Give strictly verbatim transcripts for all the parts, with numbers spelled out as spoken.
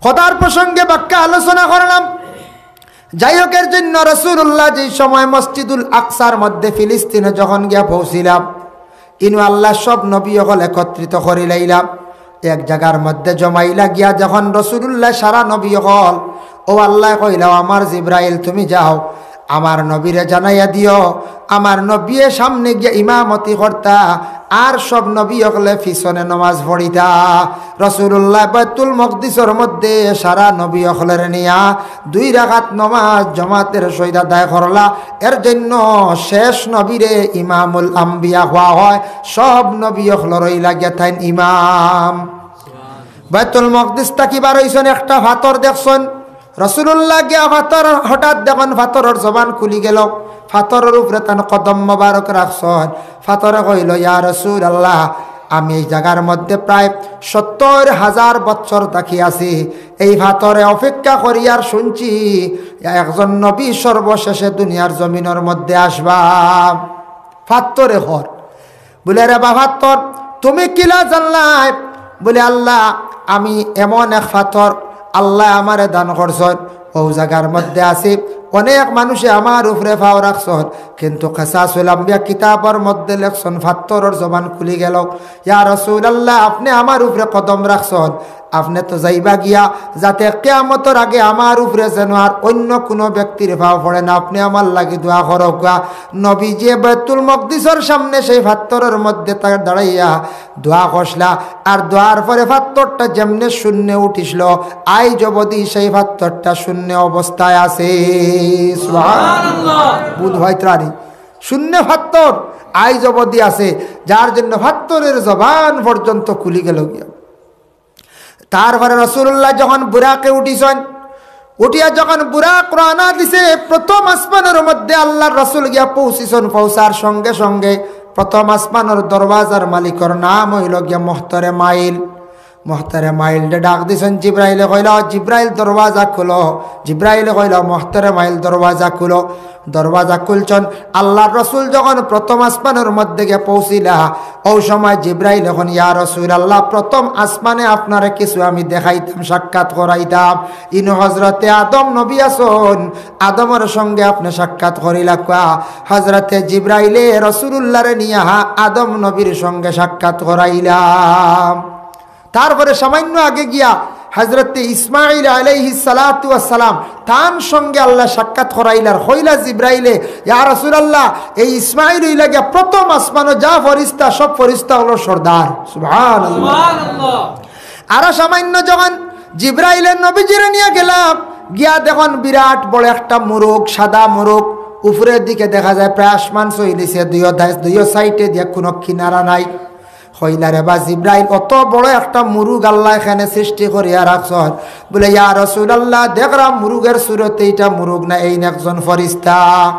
কথার প্রসঙ্গে বাক্কা আলোচনা করলাম। যাই হোক, এর জন্য রাসূলুল্লাহ যেই সময় মসজিদুল আকসার মধ্যে ফিলিস্তিনে যখন গিয়া পৌঁছিলাম, ইনু আল্লাহ সব নবী অকল একত্রিত করিলাইলাম, এক জাগার মধ্যে জমাইলা গিয়া যখন রাসূলুল্লাহ সারা নবী অকল, ও আল্লাহ কইলা, "আমার জিব্রাইল, তুমি যাও, আমার নবীরে জানাইয়া দিও, আমার নবীয়ে সামনে গিয়া ইমামতি করতা, আর সব নবী অকলে পিছনে নমাজ পড়িতা।" রাসূলুল্লাহ বাইতুল মকদিসর মধ্যে সারা নবী অকলরে নিয়া দুই রাকাত নমাজ জমাতের সহিত আদায় করলা। এর জন্য শেষ নবীরে ইমামুল আম্বিয়া কওয়া হয়, সব নবী অকলর অইলা গিয়া তাইন ইমাম। বাইতুল মকদিস থাকি বার অইছইন, একটা পাথর দেখছইন, রাসূলুল্লাহ গিয়া পাথর, হঠাৎ দেখইন পাথরর জবান খুলি গেল, পাথরর উপরে তান কদম মোবারক রাখছইন। পাথরে কইল, "ইয়া রাসূলুল্লাহ, আমি এই জাগার মধ্যে প্রায় সত্তর হাজার বৎসর থাকি আছি, এই পাথরে অপেক্ষা করিয়ার শুনছি একজন নবী সর্বশেষে দুনিয়ার জমিনর মধ্যে আসবা।" পাথরে কর, বুলে, "রে বা পাথর, তুমি কিলা জানলায়?" বুলে, "আল্লাহ, আমি এমন এক পাথর আল্লাহ আমারে দান করছইন, ও জাগার মধ্যে আছি, অনেক মানুষে আমার উপরে পাও রাখছইন, কিন্তু কিসাসুল আম্বিয়া কিতাবর মধ্যে লেখছইন, পাথরর জবান খুলি গেল। ইয়া রাসূলুল্লাহ, আপনে আমার উপরে কদম রাখছইন, আপনে তো যাইবা গিয়া, যাতে কিয়ামতর আগে আমার উপরে যেন আর অন্য কুনু ব্যক্তির পাও পড়ে না, আপনে আমার লাগি দোয়া করউক্কা।" নবীজিয়ে বাইতুল মকদিসর সামনে সেই পাথরর মধ্যে তার দাঁড়াইয়া দোয়া করছলা, আর দোয়ার পরে পাথরটা যেমনে শূন্যে উঠিছিল, আইজ অবধি সেই পাথরটা শূন্য অবস্থায় আছে। সুবহানাল্লাহ। বুধ হয় ত্রাণী, শূন্য পাথর আইজ অবধি আছে, যার জন্য পাথরর জবান পর্যন্ত খুলি গেল গিয়া। তারপরে রাসূলুল্লাহ যখন বুরাকে উঠিছইন, উঠিয়া যখন বুরাক রওয়ানা দিছে, প্রথম আসমানর মধ্যে আল্লাহর রাসূল গিয়া পৌঁছিছইন। পৌঁছার সঙ্গে সঙ্গে প্রথম আসমানর দরওয়াজার মালিকর নাম অইল গিয়া মুহতারে মাইল। মুহতারে মাইলরে ডাক দিছইন, জিব্রাইলে কইল, "জিব্রাইল, দরওয়াজা খুলো।" জিব্রাইলে কইল, "মুহতারে মাইল, দরওয়াজা খুলো।" দরওয়াজা খুলছইন। আল্লাহর রাসূল যখন প্রথম আসমানর মধ্যে গিয়া পৌঁছিলা, অউ সময় জিব্রাইল কইন, "ইয়া রাসূলুল্লাহ, প্রথম আসমানে আপনারে কিছু আমি দেখাইতাম, সাক্ষাৎ করাইতাম।" ইনো হযরতে আদম নবী আছইন, আদমর সঙ্গে আপনে সাক্ষাৎ করিলাউক্কা। হযরতে জিব্রাইলে রাসূলুল্লাহরে নিয়া আদম নবীর সঙ্গে সাক্ষাৎ করাইলা। তারপরে সামান্য আগে গিয়া হযরতে ইসমাইল আলাইহিস সালাতু ওয়াস সালাম, তান সঙ্গে আল্লাহ সাক্ষাৎ করাইলা। আর কইলা জিব্রাইলে, "ইয়া রাসূলুল্লাহ, এই ইসমাইল অইলা গিয়া প্রথম আসমানো যা ফেরেশতা, সব ফেরেশতা অকলর সর্দার।" সুবহানাল্লাহ। সুবহানাল্লাহ। আরো সামান্য যখন জিব্রাইলে নবীজিরে নিয়া গেলা, গিয়া দেখইন বিরাট বড় একটা মুরুগ, সাদা মুরুগ, উপরের দিকে দেখা যায় প্রায় আসমান ছইলিছে, দুইও দাস-, দুইও সাইডে দিয়া কুনু কিনারা নাই। কইলা, "রে বা জিব্রাইল, অত বড় একটা মুরুগ আল্লায় কেনে সৃষ্টি করিয়া রাখছইন?" বুলে, "ইয়া রাসূলুল্লাহ, দেখরাম মুরুগর সুরতে ইটা মুরুগ না, এইন একজন ফেরেশতা।"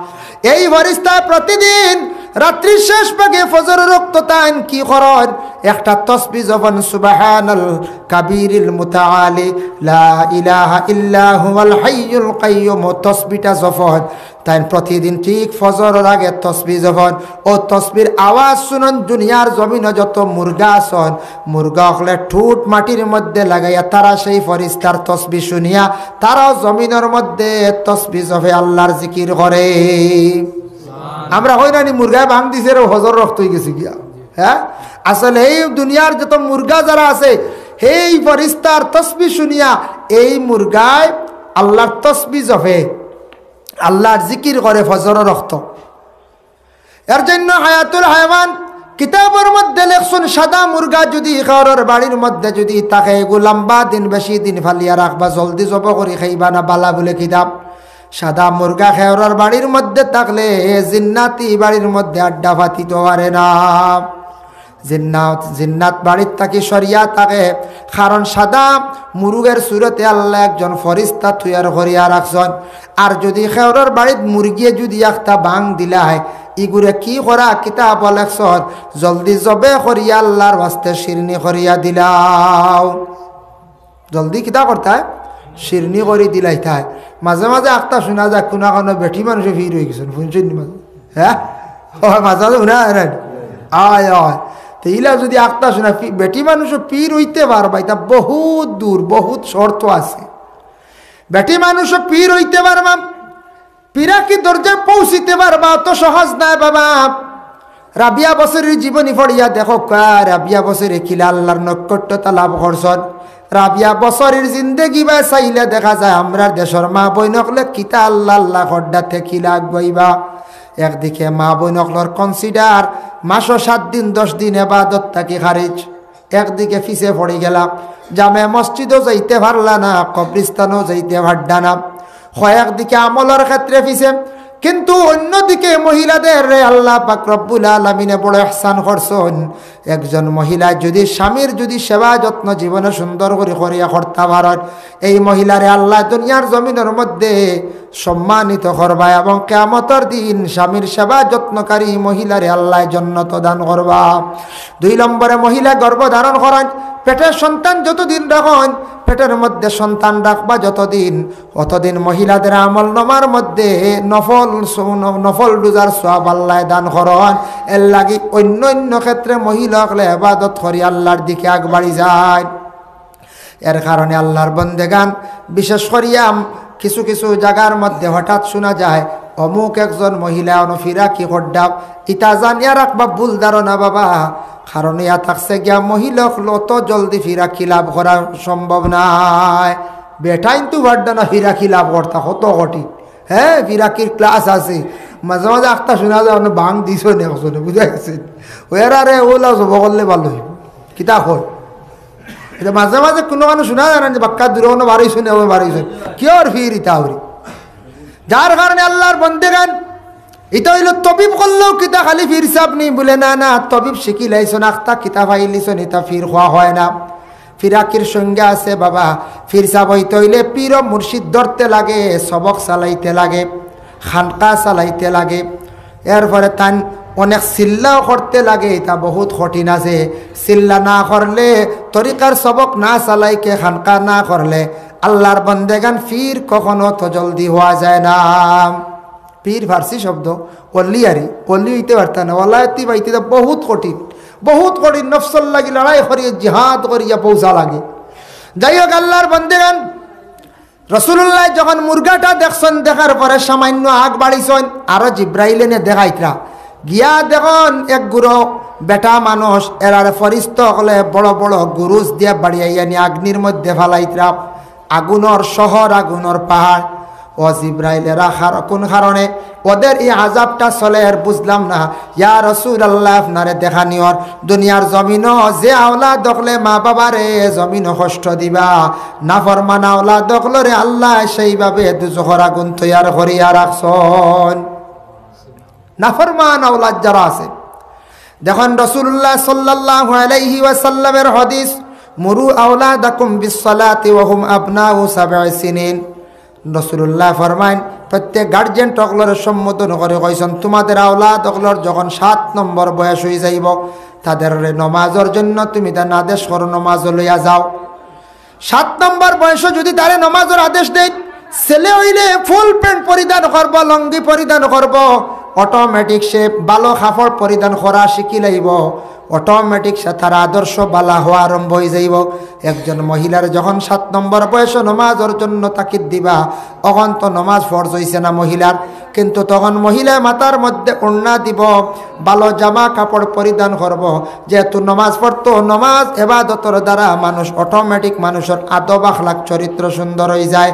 এই ফেরেশতায় প্রতিদিন রাত্রির শেষ ভাগে ফজরর অক্ত তাইন কি করইন? একটা তসবিহ জপইন, "সুবহানাল কাবীরিল মুতাআলি, লা ইলাহা ইল্লা হুয়াল হাইয়ুল কাইয়্যুম।" অউ তসবিহটা জপইন। তাইন প্রতিদিন ঠিক ফজরর আগে তসবিহ জপইন। অউ তসবিহর আওয়াজ হুনইন দুনিয়ার জমিনো যত মুরগা আছইন, মুরগা অকলে ঠুট মাটির মধ্যে লাগাইয়া তারা সেই ফেরেশতার তসবিহ হুনিয়া তারাও জমিনর মধ্যে তসবিহ জপে, আল্লাহর জিকির করে। আমরা কই না নি, মুরগায় বাং দিছে রে, ফজরর অক্ত অইগেছে গিয়া। হ্যাঁ, আসলে এই দুনিয়ার যত মুরগা যারা আছে, সেই ফেরেশতার তসবিহ হুনিয়া এই মুরগায় আল্লাহর তসবিহ জপে, আল্লাহর জিকির করে ফজরর অক্ত। এর জন্য হায়াতুল হায়াওয়ান কিতাবর মধ্যে লেখছইন, সাদা মুরগা যুদি কেউরর বাড়ির মধ্যে যুদি থাকে, এগু লম্বা দিন, বেশি দিন ফালিয়া রাখবা, জলদি জবো করি খাইবা না, বালা বুলে কিতাব। সাদা মুরগা কেউরর বাড়ির মধ্যে থাকলে জিন্নাতি বাড়ির মধ্যে আড্ডা পাতিতো পারে না। জিন্নাত, জিন্নাত বাড়ির থাকি সরিয়া থাকে, কারণ সাদা মুরুগর সুরতে আল্লায় একজন ফেরেশতা তৈয়ার করিয়া রাখছইন। আর যুদি কেউরর বাড়িত মুরগিয়ে যুদি একটা বাং দিলায়, ইগুরে কি করা? কিতাবো লেখছইন, জলদি জবে করিয়া আল্লাহর ওয়াস্তে শিরনি করিয়া দিলাও। জলদি কিতা করতায়? শিরনি করি দিলাইতায়। মাঝে মাঝে একটা হুনা যায়, কুনু কুনু বেটি মানুষে ফির অইগেছইন, হুনছইন নি মাঝে? হ্যাঁ? ও, মাঝে মাঝে হুনা যায় না? অয়, অয়। তে ইলা যদি আখতা শুনা, পি-, বেটি মানুষও পীর অইতে পারবা, ইতা বহুত দূর, বহুত শর্ত আছে। বেটি মানুষও পীর অইতে পারবা, পিরাকি দরজায় পৌঁছিতে পারবা, অত সহজ নায় বাবা। রাবিয়া বসরির জীবনী পড়িয়া দেখো কা, রাবিয়া বসরি কিলা আল্লাহর নৈকট্যতা লাভ করছন। রাবিয়া বসরির জিন্দেগি বায় চাইলে দেখা যায়, আমরার দেশর মা বইন অকলে কিতা আল্লাহ আল্লাহ করডা তে কিলা আগুয়াইবা। একদিকে মা বইন অকলর consider, মাসো সাত দিন, দশ দিন এবাদত থাকি খারিজ। একদিকে পিছে পড়ি গেলা, জামে মসজিদও যাইতে পারলা না, কবরিস্তানও যাইতে পারডা না। কয়েকদিকে আমলর ক্ষেত্রে পিছে, কিন্তু অন্যদিকে মহিলাদেররে আল্লাহ পাক রব্বুল আলামিনে বড় ইহসান করছন। একজন মহিলা যদি স্বামীর যদি সেবা যত্ন জীবনে সুন্দর করি করিয়া করতা পারন, এই মহিলারে আল্লাহ দুনিয়ার জমিনর মধ্যে সম্মানিত করবা এবং কিয়ামতর দিন স্বামীর সেবা যত্নকারী মহিলারে আল্লাহ জন্নত দান করবা। দুই নম্বরে, মহিলা গর্ভ ধারণ করইন, পেটে সন্তান যতদিন রাখইন, পেটর মধ্যে সন্তান রাখবা যতদিন, অতদিন মহিলাদের আমল নামার মধ্যে নফল সু-, নফল রোজার সওয়াব আল্লাহ দান করইন। এর লাগি অন্য অন্য ক্ষেত্রে মহিলা অকলে ইবাদত করি আল্লাহর দিকে আগবাড়ি যায়। এর কারণে আল্লাহর বন্দেগান, বিশেষ করিয়া কিছু কিছু জাগার মধ্যে হঠাৎ শুনা যায়, অমুক একজন মহিলা অনো ফিরাকি করডা, ইতা জানিয়া রাখবা ভুল ধারণা বাবা, কারণ ইয়া থাকছে গিয়া মহিলা অকল অত জলদি ফিরাকি লাভ করা সম্ভব নায়। বেটাইন তো পারডা না ফিরাকি লাভ করতা, কত কঠিন। হ্যাঁ, ফিরাকির class আছে, মাঝে মাঝে আখতা শুনা যায়, অনো ভাং দিছইন একজনে, বুঝা গেছে? ওরা রে, ওলা জব করলে ভালো অইবো। কিতা কয়? ইটা মাঝে মাঝে কুনুখানো শুনা যায় না যে বাক্কা দূরে অনো বারইছইন, অনো বারইছইন। কিওর ফির ইতা অরি? যার কারণে আল্লাহর বন্দেগান, ইতা অইলো তবিব করলেও কিতা খালি ফির সাব নি? বুলে, না, না, তবিব শিখিলাইছইন, আখতা কিতাব পাইলিছইন, ইতা ফির কওয়া হয় না। ফিরাকির সংজ্ঞা আছে বাবা, ফির সাব অইতে অইলে পীর ও মুর্শিদ ধরতে লাগে, সবক চালাইতে লাগে, খানকা চালাইতে লাগে। এরপরে তান অনেক চিল্লাও করতে লাগে, ইতা বহুত কঠিন আছে। চিল্লা না করলে, তরিকার সবক না চালাইকে, খানকা না করলে, আল্লাহর বন্দেগান পীর কখনো তো জলদি হওয়া যায় না। পীর ফার্সি শব্দ, অলি আরি, অলি অইতে পারতা না, ওলায়তি পাইতে তো বহুত কঠিন, বহুত কঠিন, নফসর লাগি লড়াই করিয়া, জিহাদ করিয়া পৌঁছা লাগে। যাই হোক, আল্লাহর বন্দেগান, রাসূলুল্লাহ যখন মুরগাটা দেখছইন, দেখার পরে সামান্য আগ বাড়িছইন, আরো জিব্রাইল এনে দেখাইতরা। গিয়া দেখইন এক গুরু বেটা মানুষ, এরারে ফিরিস্তা অকলে বড় বড় গুরুজ দিয়া বাড়িয়া আনি আগ্নির মধ্যে ফালাইতরা। আগুনর শহর, আগুনর পাহাড়। ও জিব্রাইল, এরা কার-, কোন কারণে ওদের এই আযাবটা চলের বুঝলাম না। ইয়া রাসূলুল্লাহ, আপনারে দেখানিওর, দুনিয়ার জমিনো যে আওলাদ অকলে মা বাবারে জমিনো কষ্ট দিবা, নাফরমান আওলাদ অকলরে আল্লাহ সেইভাবে দুজখর আগুন তৈয়ার করিয়া রাখছইন। নাফরমান আওলাদ যারা আছে, দেখইন রাসূলুল্লাহ সাল্লাল্লাহু আলাইহি ওয়াসাল্লামের হাদিস, "মুরু আওলাদাকুম বিসসালাতি ওয়া হুম আবনাউ সাবঈ সিনিন।" রাসূলুল্লাহ ফরমাইন, প্রত্যেক গার্জিয়ান অকলরে সম্বোধন করি কইছইন, "তোমাদের আওলাদ অকলর যখন সাত নম্বর বয়স অই যাইবো, তাদেররে নমাজর জন্য তুমি তান আদেশ করো, নমাজো লইয়া যাও।" সাত নম্বর বয়সো যদি তারে নমাজর আদেশ দেইন, ছেলে অইলে ফুল প্যান্ট পরিধান করবো, লুঙ্গি পরিধান করবো, অটোমেটিক সে ভালো কাপড় পরিধান করা শিখি লাইবো, অটোমেটিক সে তার আদর্শ ভালা হওয়া আরম্ভ অই যাইবো। একজন মহিলার যখন সাত নম্বর বয়সো নমাজর জন্য তাকিদ দিবা, অখন তো নমাজ ফরজ অইছে না মহিলার, কিন্তু তখন মহিলা মাথার মধ্যে ওড়না দিবো, ভালো জামা কাপড় পরিধান করবো। যেহেতু নমাজ পড়তো, নমাজ এবাদতর দ্বারা মানুষ অটোমেটিক মানুষর আদব আখলাক চরিত্র সুন্দর অই যায়।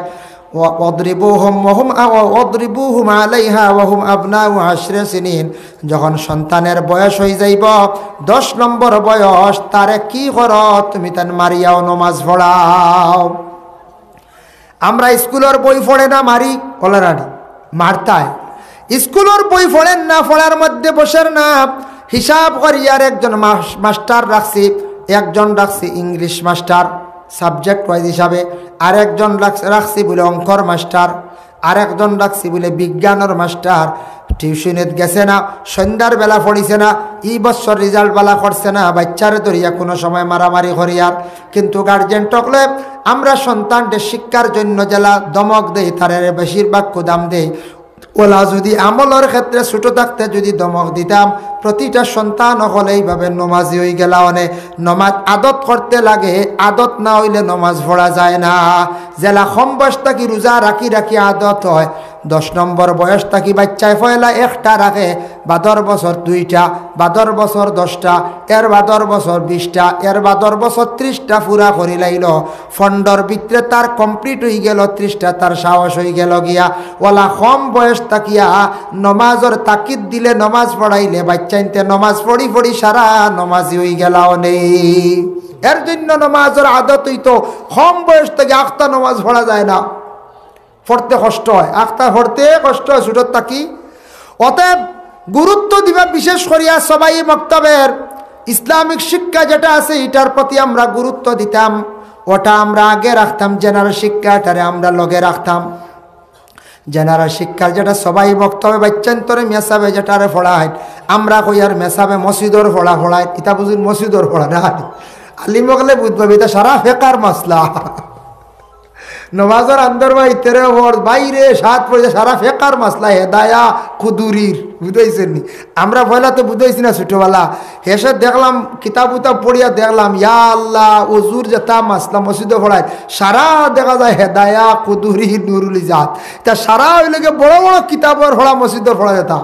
ওয়া-, ওয়াদরিবুহুম ওয়া হুম আ-, ওয়া-, ওয়াদরিবুহুম আলাইহা ওয়া হুম আবনাউ আশরি সিনিন। যখন সন্তানের বয়স অই যাইবো দশ নম্বর বয়স, তারে কি করো? তুমি তান মারিয়াও নমাজ পড়াও। আমরা স্কুলর বই পড়ে না মারি, ওলারানি মারতায়। স্কুলর বই পড়ের না, পড়ার মধ্যে বসের না, হিসাব করিয়ার একজন মাস-, মাস্টার রাখছি, একজন রাখছি ইংলিশ মাস্টার, সাবজেক্ট ওয়াইজ হিসাবে, আর একজন রাখ-, রাখছি বুলে অঙ্কর মাস্টার, আর একজন রাখছি বুলে বিজ্ঞানর মাস্টার। টিউশনিত গেছে না, সন্ধ্যার বেলা পড়িছে না, ই বছর রেজাল্ট ভালা করছে না, বাচ্চারে ধরিয়া কুনু সময় মারামারি করিয়ার। কিন্তু গার্জিয়ান অকলে আমরা সন্তানরে শিক্ষার জন্য যেলা ধমক দেই, তারে বেশিরভাগ কুদাম দেই। ওলা যদি আমলর ক্ষেত্রে ছোট থাকতে যদি ধমক দিতাম, প্রতিটা সন্তান অকল এইভাবে নমাজি অইগেলা অনে। নমাজ আদত করতে লাগে, আদত না অইলে নমাজ পড়া যায় না। যেলা কম বয়স থাকি রোজা রাখি রাখি আদত অয়, দশ নম্বর বয়স থাকি বাচ্চায় পয়লা একটা রাখে, বাদর বছর দুইটা, বাদর বছর দশটা, এর বাদর বছর বিশটা, এর বাদর বছর ত্রিশটা পুরা করিলাইলো। পনরোর ভিতরে তার complete অইগেলো ত্রিশটা, তার সাহস অইগেলো গিয়া। ওলা কম বয়স থাকিয়া নমাজর তাকিদ দিলে, নমাজ পড়াইলে, বাচ্চাইন্তে নমাজ পড়ি পড়ি সারা নমাজি অইগেলা অনে। এর জন্য নমাজর আদত অইতো কম বয়স থাকি আখতা নমাজ পড়া যায় না, পড়তে কষ্ট অয়, আখতা পড়তে কষ্ট অয় ছোটর থাকি। অতএব গুরুত্ব দিবা বিশেষ করিয়া সবাই মক্তবের ইসলামিক শিক্ষা যেটা আছে, এটার প্রতি আমরা গুরুত্ব দিতাম, ওটা আমরা আগে রাখতাম, general শিক্ষা এটারে আমরা লগে রাখতাম। General শিক্ষার যেটা সবাই মক্তবে বাচ্চাইন্তরে মেসাবে যেটারে পড়ায়, আমরা কইয়ার মেসাবে মসজিদর পড়া পড়ায়, ইতা বুঝুন মসজিদর পড়া না। আলিম অকলে বুঝবা, ইতা সারা ফেকার মাসলা। নমাজর আন্দর বা ইতরে পড়, বাইরে সাত পড়ে সারা ফেকার মাসলা, হেদায়া কুদুরির, বুঝাইছেন নি? আমরা পয়লা তো বুঝাইছি না ছোটবেলা, হেষে দেখলাম, কিতাব উতাব পড়িয়া দেখলাম, ইয়া আল্লাহ, অজুর যেটা মাসলা মসজিদো পড়ায়, সারা দেখা যায় হেদায়া, কুদুরি, নুরুল ইজাদ। ইতা সারা অইলে গিয়া বড় বড় কিতাবর পড়া মসজিদর পড়া যেটা।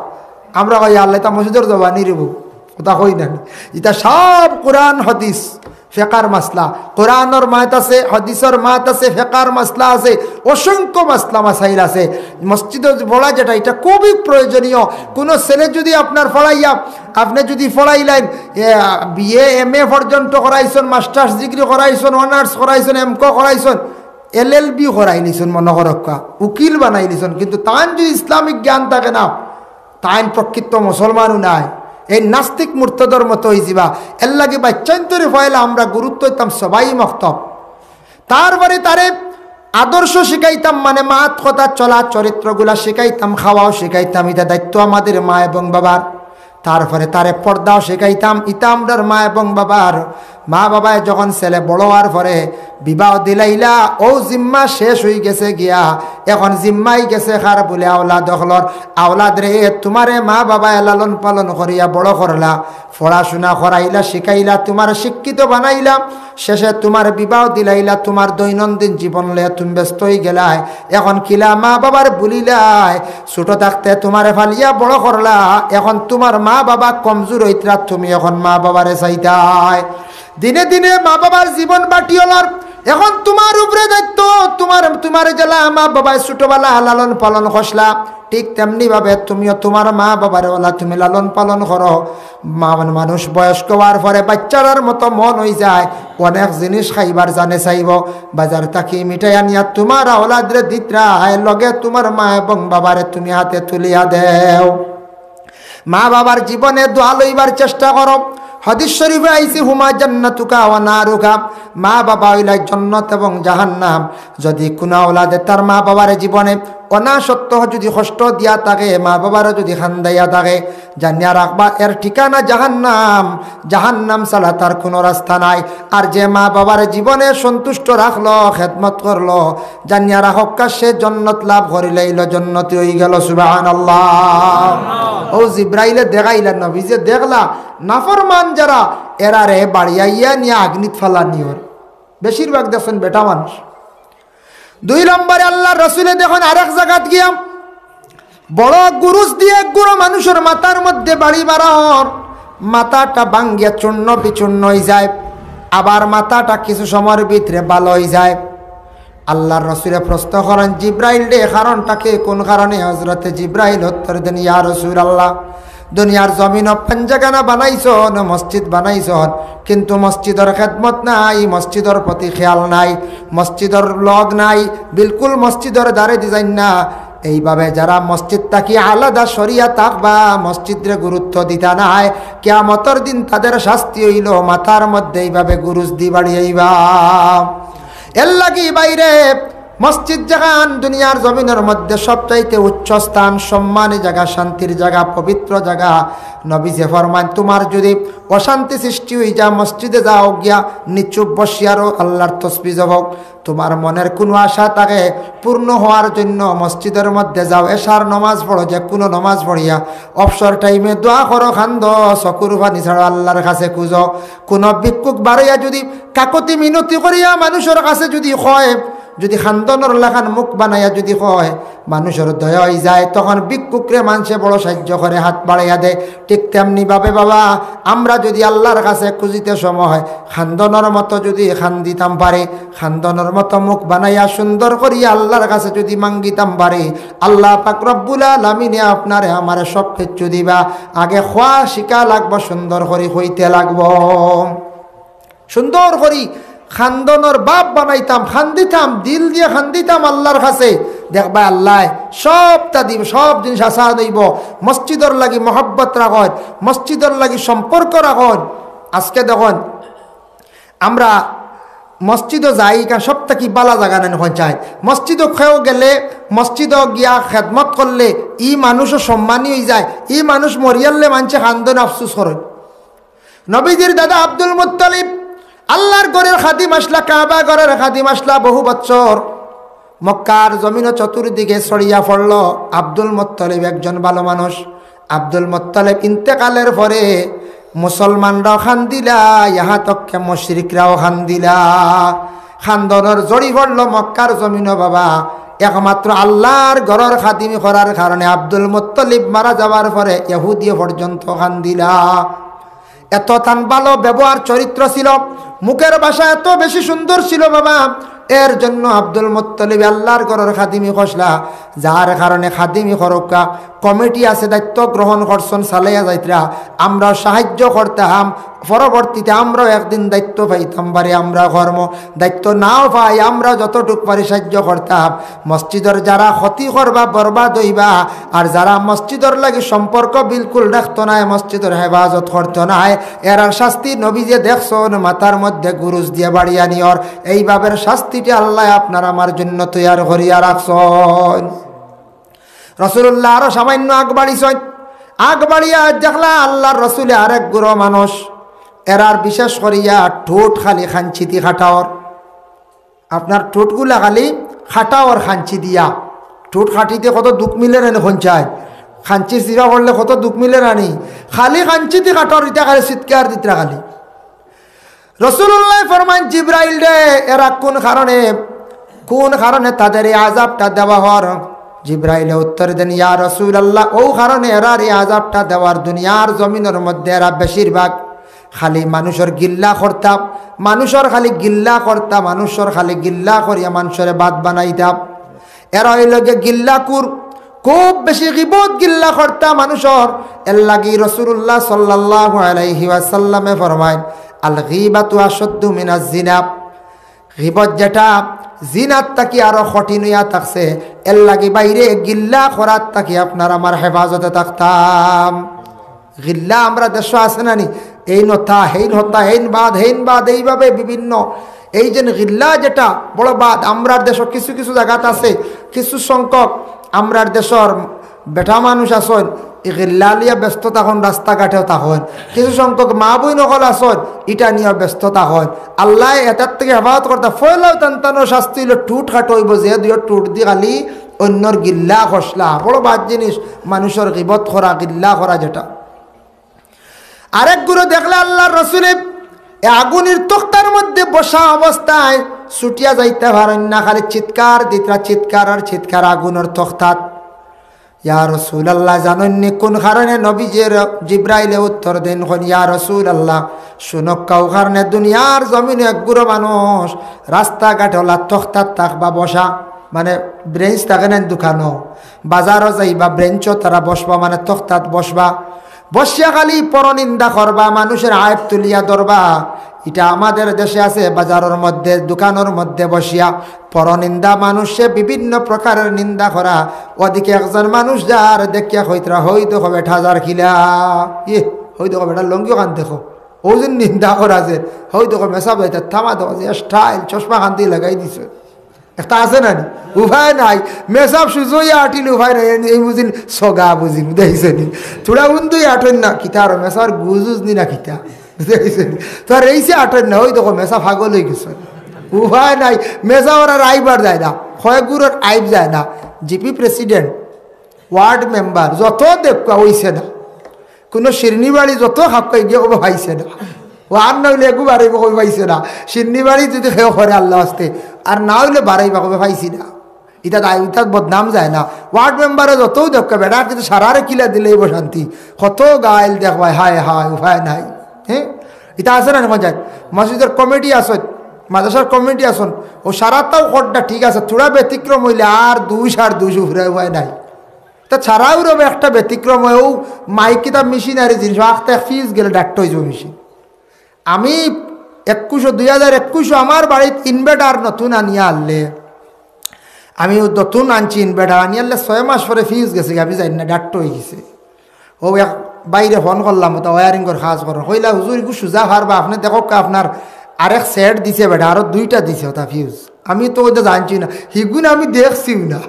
আমরা কই, "ইয়া আল্লাহ, ইতা মসজিদর জবানি রে বউ।" কথা কই না। ইতা সব কোরআন হাদিস, ফেকার মাসলা। কোরআনর মাত আছে, হাদিসর মাত আছে, ফেকার মাসলা আছে, অসংখ্য মাসলা মাসাইল আছে। মসজিদো পড়া যেটা, এটা খুবই প্রয়োজনীয়। কোনো ছেলে যদি আপনার পড়াইয়া আপনে যদি পড়াইলেন, এ, বিএ, এমএ পর্যন্ত করাইছন, মাস্টার্স ডিগ্রি করাইছন, অনার্স করাইছন, এমকো করাইছন, এলএলবি করাইলিছন, মনো করউক্কা, উকিল বানাইলিছন, কিন্তু তান যদি ইসলামিক জ্ঞান থাকে না, তাইন প্রকৃত মুসলমানও নায়, এই নাস্তিক মুর্তদর মতো অইযিবা। এরলাগি বাচ্চাইন্তরে পয়লা আমরা গুরুত্ব দিতাম সবাই মক্তব। তারপরে তারে আদর্শ শিখাইতাম, মানে মাত কথা চলা, চরিত্রগুলা শিখাইতাম, খাওয়াও শিখাইতাম। ইতা দায়িত্ব আমাদের মা এবং বাবার। তারপরে তারে পর্দাও শিখাইতাম, ইতা আমরার মা এবং বাবার। মা বাবায় যখন ছেলে বড় অওয়ার পরে বিবাহ দিলাইলা, অউ জিম্মা শেষ অইগেছে গিয়া, এখন জিম্মাই গেছে কার বুলে আওলাদ অকলর। আওলাদ রে, তুমারে মা বাবায় লালন পালন করিয়া বড় করলা, পড়াশুনা করাইলা, শিখাইলা, তুমার শিক্ষিত বানাইলা, শেষে তুমার বিবাহ দিলাইলা, তুমার দৈনন্দিন জীবন লইয়া তুমি ব্যস্ত অইগেলায়। এখন কিলা মা বাবার ভুলিলায়? ছোট থাকতে তুমারে ফালিয়া বড় করলা, এখন তুমার মা বাবা কমজোর অইতরা, তুমি এখন মা বাবারে চাইতায়। দিনে দিনে মা বাবার জীবন বাটি অলার, এখন তুমার উপরে দায়িত্ব, তুমার, তুমারে যেলা মা বাবায় ছোটবেলা লালন পালন করছলা, ঠিক তেমনি ভাবে তুমিও তুমার মা বাবারে অলা তুমি লালন পালন করো। মা-, মানুষ বয়স্ক অওয়ার পরে বাচ্চারার মতো মন অইযায়, অনেক জিনিস খাইবার জানে চাইবো, বাজার থাকি মিঠাই আনিয়া তুমার আওলাদরে দিতরায়, লগে তুমার মা এবং বাবারে তুমি হাতে তুলিয়া দেও। মা বাবার জীবনে দোয়া লইবার চেষ্টা করো। হাদিস শরীফে আইছে, "হুমা জান্নাতুকা ওয়া নারুকা", মা বাবা অইলা জন্নত এবং জাহান্নাম। যদি কুনু আওলাদে তার মা বাবার জীবনে অনাসত্ত্ব যদি কষ্ট দিয়া থাকে, মা বাবারে যদি কান্দাইয়া থাকে, জানিয়া রাখবা এর ঠিকানা জাহান্নাম। জাহান্নাম ছাড়া তার কুনু রাস্তা নাই। আর যে মা বাবার জীবনে সন্তুষ্ট রাখলো, খেদমত করলো, জানিয়া রাখউক্কা, সে জন্নত লাভ করিলাইলো, জন্নতি অইগেলো। সুবহানাল্লাহ। অউ জিব্রাইলে দেখাইলা, নবীয়ে দেখলা, নাফরমান যারা, এরারে বাড়িয়া ইয়া নিয়া আগ্নিত ফালানি অর। বেশিরভাগ দেখছইন বেটা মানুষ। দুই নম্বরে আল্লার রসুলে দেখইন আরেক জাগাত গিয়া বড় গুরুজ দিয়া এক গুরু মানুষর মাথার মধ্যে বাড়ি মারা অর, মাথাটা ভাঙ্গিয়া চূর্ণ বিচূর্ণ অইযায়, আবার মাথাটা কিছু সময়র ভিতরে ভালা অইযায়। আল্লার রসুলে প্রশ্ন করইন, "জিব্রাইল রে, কারণটা কি? কুন কারণে?" হজরতে জিব্রাইল উত্তর দেইন, "ইয়া রাসুলাল্লাহ, দুনিয়ার জমিনো পাঞ্জাখানা বানাইছইন, মসজিদ বানাইছইন, কিন্তু মসজিদর খেদমত নাই, মসজিদর প্রতি খেয়াল নাই, মসজিদর লগ নাই, বিলকুল মসজিদর দ্বারেদি যাইন না।" এইভাবে যারা মসজিদ থাকি আলাদা সরিয়া থাকবা, মসজিদরে গুরুত্ব দিতা নায়, কিয়ামতর দিন তাদের শাস্তি অইলো, মাথার মধ্যে এইভাবে গুরুজ দি বাড়ি আইবা। এরলাগি ভাইরে, মসজিদ যেখান দুনিয়ার জমিনর মধ্যে সবচাইতে উচ্চ স্থান, সম্মানী জাগা, শান্তির জাগা, পবিত্র জাগা। নবীজি ফরমাইন, তুমার যুদি অশান্তি সৃষ্টি অইযায়, মসজিদে যাও, গিয়া নিচুপ বসিয়া রও, আল্লার তসবি জপ। তুমার মনের কুনু আশা থাকে পূর্ণ হওয়ার জন্য, মসজিদর মধ্যে যাও, এশার নমাজ পড়ো, যে কুনু নমাজ পড়িয়া অবসর টাইমে দোয়া করো, কান্দো, চকুর পানি ছাড়ো, আল্লার কাছে খুঁজো। কুনু ভিক্ষুক বারইয়া যুদি কাকুতি মিনতি করিয়া মানুষর কাছে যুদি কয়, যুদি কান্দনর লাখান মুখ বানাইয়া যুদি কয়, মানুষর দয়া অইযায়, তখন ভিক্ষুকরে মানষে বড় সাইয্য করে, হাত বাড়াইয়া দেয়। ঠিক তেমনি ভাবে বাবা, আমরা যুদি আল্লার কাছে খুঁজিতে সময় কান্দনর মতো যুদি কান্দিতাম পারি, কান্দনর মতো মুখ বানাইয়া সুন্দর করিয়া আল্লার কাছে যুদি মাঙ্গিতাম পারি, আল্লা পাক রব্বুল আলামিনে আপনারে আমারে সব কিচ্ছু দিবা। আগে কওয়া শিখা লাগবো, সুন্দর করি কইতে লাগবো। সুন্দর করি কান্দনর ভাব বানাইতাম, কান্দিতাম, দিল দিয়া কান্দিতাম আল্লার কাছে। দেখবা আল্লায় সবটা দিবা, সব জিনিস আসান অইবো। মসজিদর লাগি মহব্বত রাখইন, মসজিদর লাগি সম্পর্ক রাখইন। আজকে দেখইন, আমরা মসজিদো যাই, কারণ সব থাকি ভালা জাগা নানি কইন চাই। মসজিদো কেউ গেলে, মসজিদো গিয়া খেদমত করলে, ই মানুষও সম্মানী অইযায়। ই মানুষ মরিয়ারলে মানষে কান্দইন, আফসুস করইন। নবীজির দাদা আব্দুল মুত্তালিব আল্লার ঘরর খাদিম আছলা, কাবা ঘরর খাদিম আছলা বহু বছর। মক্কার জমিনও চতুর্দিকে ছড়িয়া পড়লো। আব্দুল মুত্তালিব একজন ভালো মানুষ। আব্দুল মুত্তালিব ইন্তেকালর পরে মুসলমানরাও কান্দিলা, ইহা তককে মুশরিকরাও কান্দিলা। কান্দনর ঝড়ি পড়লো মক্কার জমিনও বাবা। একমাত্র আল্লার ঘরর খাদিমি করার কারণে আব্দুল মুত্তালিব মারা যাওয়ার পরে ইহুদিয়ে পর্যন্ত কান্দিলা। এত তান ভালো ব্যবহার চরিত্র ছিল, মুখের ভাষা এত বেশি সুন্দর ছিল বাবা, এর জন্য আব্দুল মুত্তালিব আল্লার ঘরর খাদিমি করছলা, যার কারণে খাদিমি করউক্কা কমিটি আছে, দায়িত্ব গ্রহণ করছইন, চালাইয়া যাইতরা। আমরাও সাহায্য করতাম, পরবর্তীতে আমরাও একদিন দায়িত্ব পাইতাম পারি, আমরা কর্ম দায়িত্ব নাও পাই, আমরা যতটুক পারি সাহায্য করতাম। মসজিদর যারা ক্ষতি করবা, বরবাদ অইবা, আর যারা মসজিদর লাগি সম্পর্ক বিলকুল রাখতো নায়, মসজিদর হেফাজত করতো নায়, এরার শাস্তি নবীজিয়ে দেখছইন, মাথার মধ্যে গুরুজ দিয়া বাড়ি আনিয়র। এইভাবে শাস্তিটা আল্লায় আপনার আমার জন্য তৈয়ার করিয়া রাখছইন। রাসূলুল্লাহ আরো সামান্য আগ বাড়িছইন, আগ বাড়িয়া দেখলা আল্লার রসুলে আরেক গুরু মানুষ, এরার বিশেষ করিয়া ঠোঁট খালি কাঞ্চিদি কাটাওর। আপনার ঠোঁটগুলা খালি কাটাওর কাঞ্চি দিয়া। ঠোঁট কাটিতে কত দুখ মিলে না নি কইন চাই? কাঞ্চির চিপা পড়লে কত দুখ মিলে না নি? খালি কাঞ্চিদি কাটাওর, ইতা খালি চিৎকার দিতরা খালি। রাসূলুল্লায় ফরমাইন, "জিব্রাইল রে, এরা কুন কারণে, কুন কারণে তাদের এই আযাবটা দেওয়া হর?" জিব্রাইলে উত্তর দেন, "ইয়া রাসূলুল্লাহ, অউ কারণে এরার এই আযাবটা দেওয়ার, দুনিয়ার জমিনর মধ্যে এরা বেশিরভাগ খালি মানুষর গিল্লা করতা, মানুষর খালি গিল্লা করতা, মানুষর খালি গিল্লা করিয়া মানুষরে বাদ বানাইতা। এরা অইলো গিয়া গিল্লাকুর, খুব বেশি গিবত গিল্লা করতা মানুষর।" এর লাগি রাসূলুল্লাহ সাল্লাল্লাহু আলাইহি ওয়াসাল্লামে ফরমাইন, "আল গীবাতু আশাদ্দু মিনাজ জিনা।" গিবত যেটা জিনার থাকি আরো কঠিন অইয়া থাকছে, এর লাগি ভাইরে গিল্লা করার থাকি আপনার আমার হেফাজতে থাকতাম। গিল্লা আমরার দেশো আছে না নি? এইন অতা, হেইন হতা, হেইন বাদ, হেইন বাদ, এইভাবে বিভিন্ন। এই যে গিল্লা যেটা বড় বাদ, আমরার দেশো কিছু কিছু জাগাত আছে, কিছু সংখ্যক আমরার দেশর বেটা মানুষ আছইন, ই গিল্লা লইয়া ব্যস্ত থাকইন, রাস্তাঘাটেও থাকইন। কিছু সংখ্যক মা বইন অকল আছইন, ইটা নিয়া ব্যস্ত থাকইন। আল্লায় এটার থাকি হেফাজত করতা। পয়লাউ তান তানর শাস্তি অইলো ঠোঁট কাটা অইবো, যে দুইও ঠোঁটদি খালি অইন্যর গিল্লা করছলা। বড় বাদ জিনিস, মানুষর গিবত করা, গিল্লা করা যেটা। আরেক গুরু দেখলা আল্লার রসুলে এ আগুনর তক্তার মধ্যে বসা অবস্থায় ছুটিয়া যাইতা পারইন না, খালি চিৎকার দিতরা, চিৎকার আর চিৎকার আগুনর তক্তাত। ইয়া রাসূলুল্লাহ, জানইন নি কুন কারণে? নবীজিয়ে, জিব্রাইলে উত্তর দেইন, কইন, "ইয়া রাসূলুল্লাহ, হুনউক্কা, অউ কারণে দুনিয়ার জমিনো এক গুরু মানুষ রাস্তাঘাটে অলা তক্তাত থাকবা বসা, মানে বেঞ্চ থাকে না দোকানো, বাজারো যাইবা, বেঞ্চো তারা বসবা, মানে তক্তাত বসবা, বসিয়া খালি পরনিন্দা করবা, মানুষর আইব তুলিয়া ধরবা।" ইটা আমাদের দেশে আছে, বাজারর মধ্যে, দোকানর মধ্যে বসিয়া পরনিন্দা, মানুষে বিভিন্ন প্রকারর নিন্দা করা। ওদিকে একজন মানুষ যার, দেখিয়া কইতরা, "হউ দেখো বেটা যার কিলা, ইয়ে, হউ দেখো বেটা লুঙ্গি খান দেখো, অউ যে নিন্দা করা যে, হউ দেখো মেসাব যাইতা, থামা দেখো যে স্টাইল, চশমা খান দি লাগাই দিছে।" একটা আছে না নি? উপায় নাই। মেসাব সুজইয়া আটিলে উপায় নাই। এই, এই বুঝিন সগা বুঝিন, বুঝাইছে নি? থুড়া উন্দুই আটইন না, কিতা আর মেসার গুজুজ নি না কিতা? বুঝাইছে নি? তো আর এইসে আটইন না, ওই দেখো মেসা পাগল হয়ে গেছে। উপায় নাই, মেসা ওরা আইবার যায় না, কয়েকগুলোর আইব যায় না। জিপি প্রেসিডেন্ট, ওয়ার্ড মেম্বার, যত দেখবা হইছে না। কোনো শিরনি বাড়ি যত খাপকাই গিয়ে কবে পাইছে না। ও আর না হইলে একু বাড়াইব কবে পাইছে না। শিরনি বাড়ি যদি কেউ করে আল্লাহ আসতে, আর না হইলে বাড়াইবা কবে পাইছি না। ইটা দায়, ইটা বদনাম যায় না। ওয়ার্ড মেম্বারে যতও দেখবা বেটা, কিন্তু সারারে কিলা দিলেই বসান্তি। কত গাইল দেখবায়, হায় হায়, উপায় নাই। হ্যাঁ, ইটা আছে না নি পঞ্চায়েত? মসজিদের কমিটি আছে, মাদ্রাসার কমিটি আছইন, ও সারাতাও খরটা ঠিক আছে, থুড়া ব্যতিক্রম হইলে আর দুইশ আর দুইশ উফরে উপায় নাই। তা ছাড়াও রবে একটা ব্যতিক্রম হয়, ও মাইক কিতা মেশিনারি জিনিস, আখতে ফিউজ গেলে ডাক্তার হয়ে যাবে মেশিন। আমি একুশো, দুই হাজার একুশো আমার বাড়িত ইনভার্টার নতুন আনিয়া আনলে, আমি ও নতুন আনছি ইনভার্টার আনিয়া আনলে ছয় মাস পরে ফিউজ গেছে, আমি জানি না, ডাক্তার হয়ে গেছে। ও এক বাইরে ফোন করলাম, ওটা ওয়ারিংর কাজ করের, কইলা, "হুজুর, ইগু সুজা পারবা, আপনে দেখউক্কা, আপনার আরেক সেট দিছে বেটা, আরো দুইটা দিছে ওটা ফিউজ।" আমি তো ওইটা জানছি না, হিগুন আমি দেখছিও না।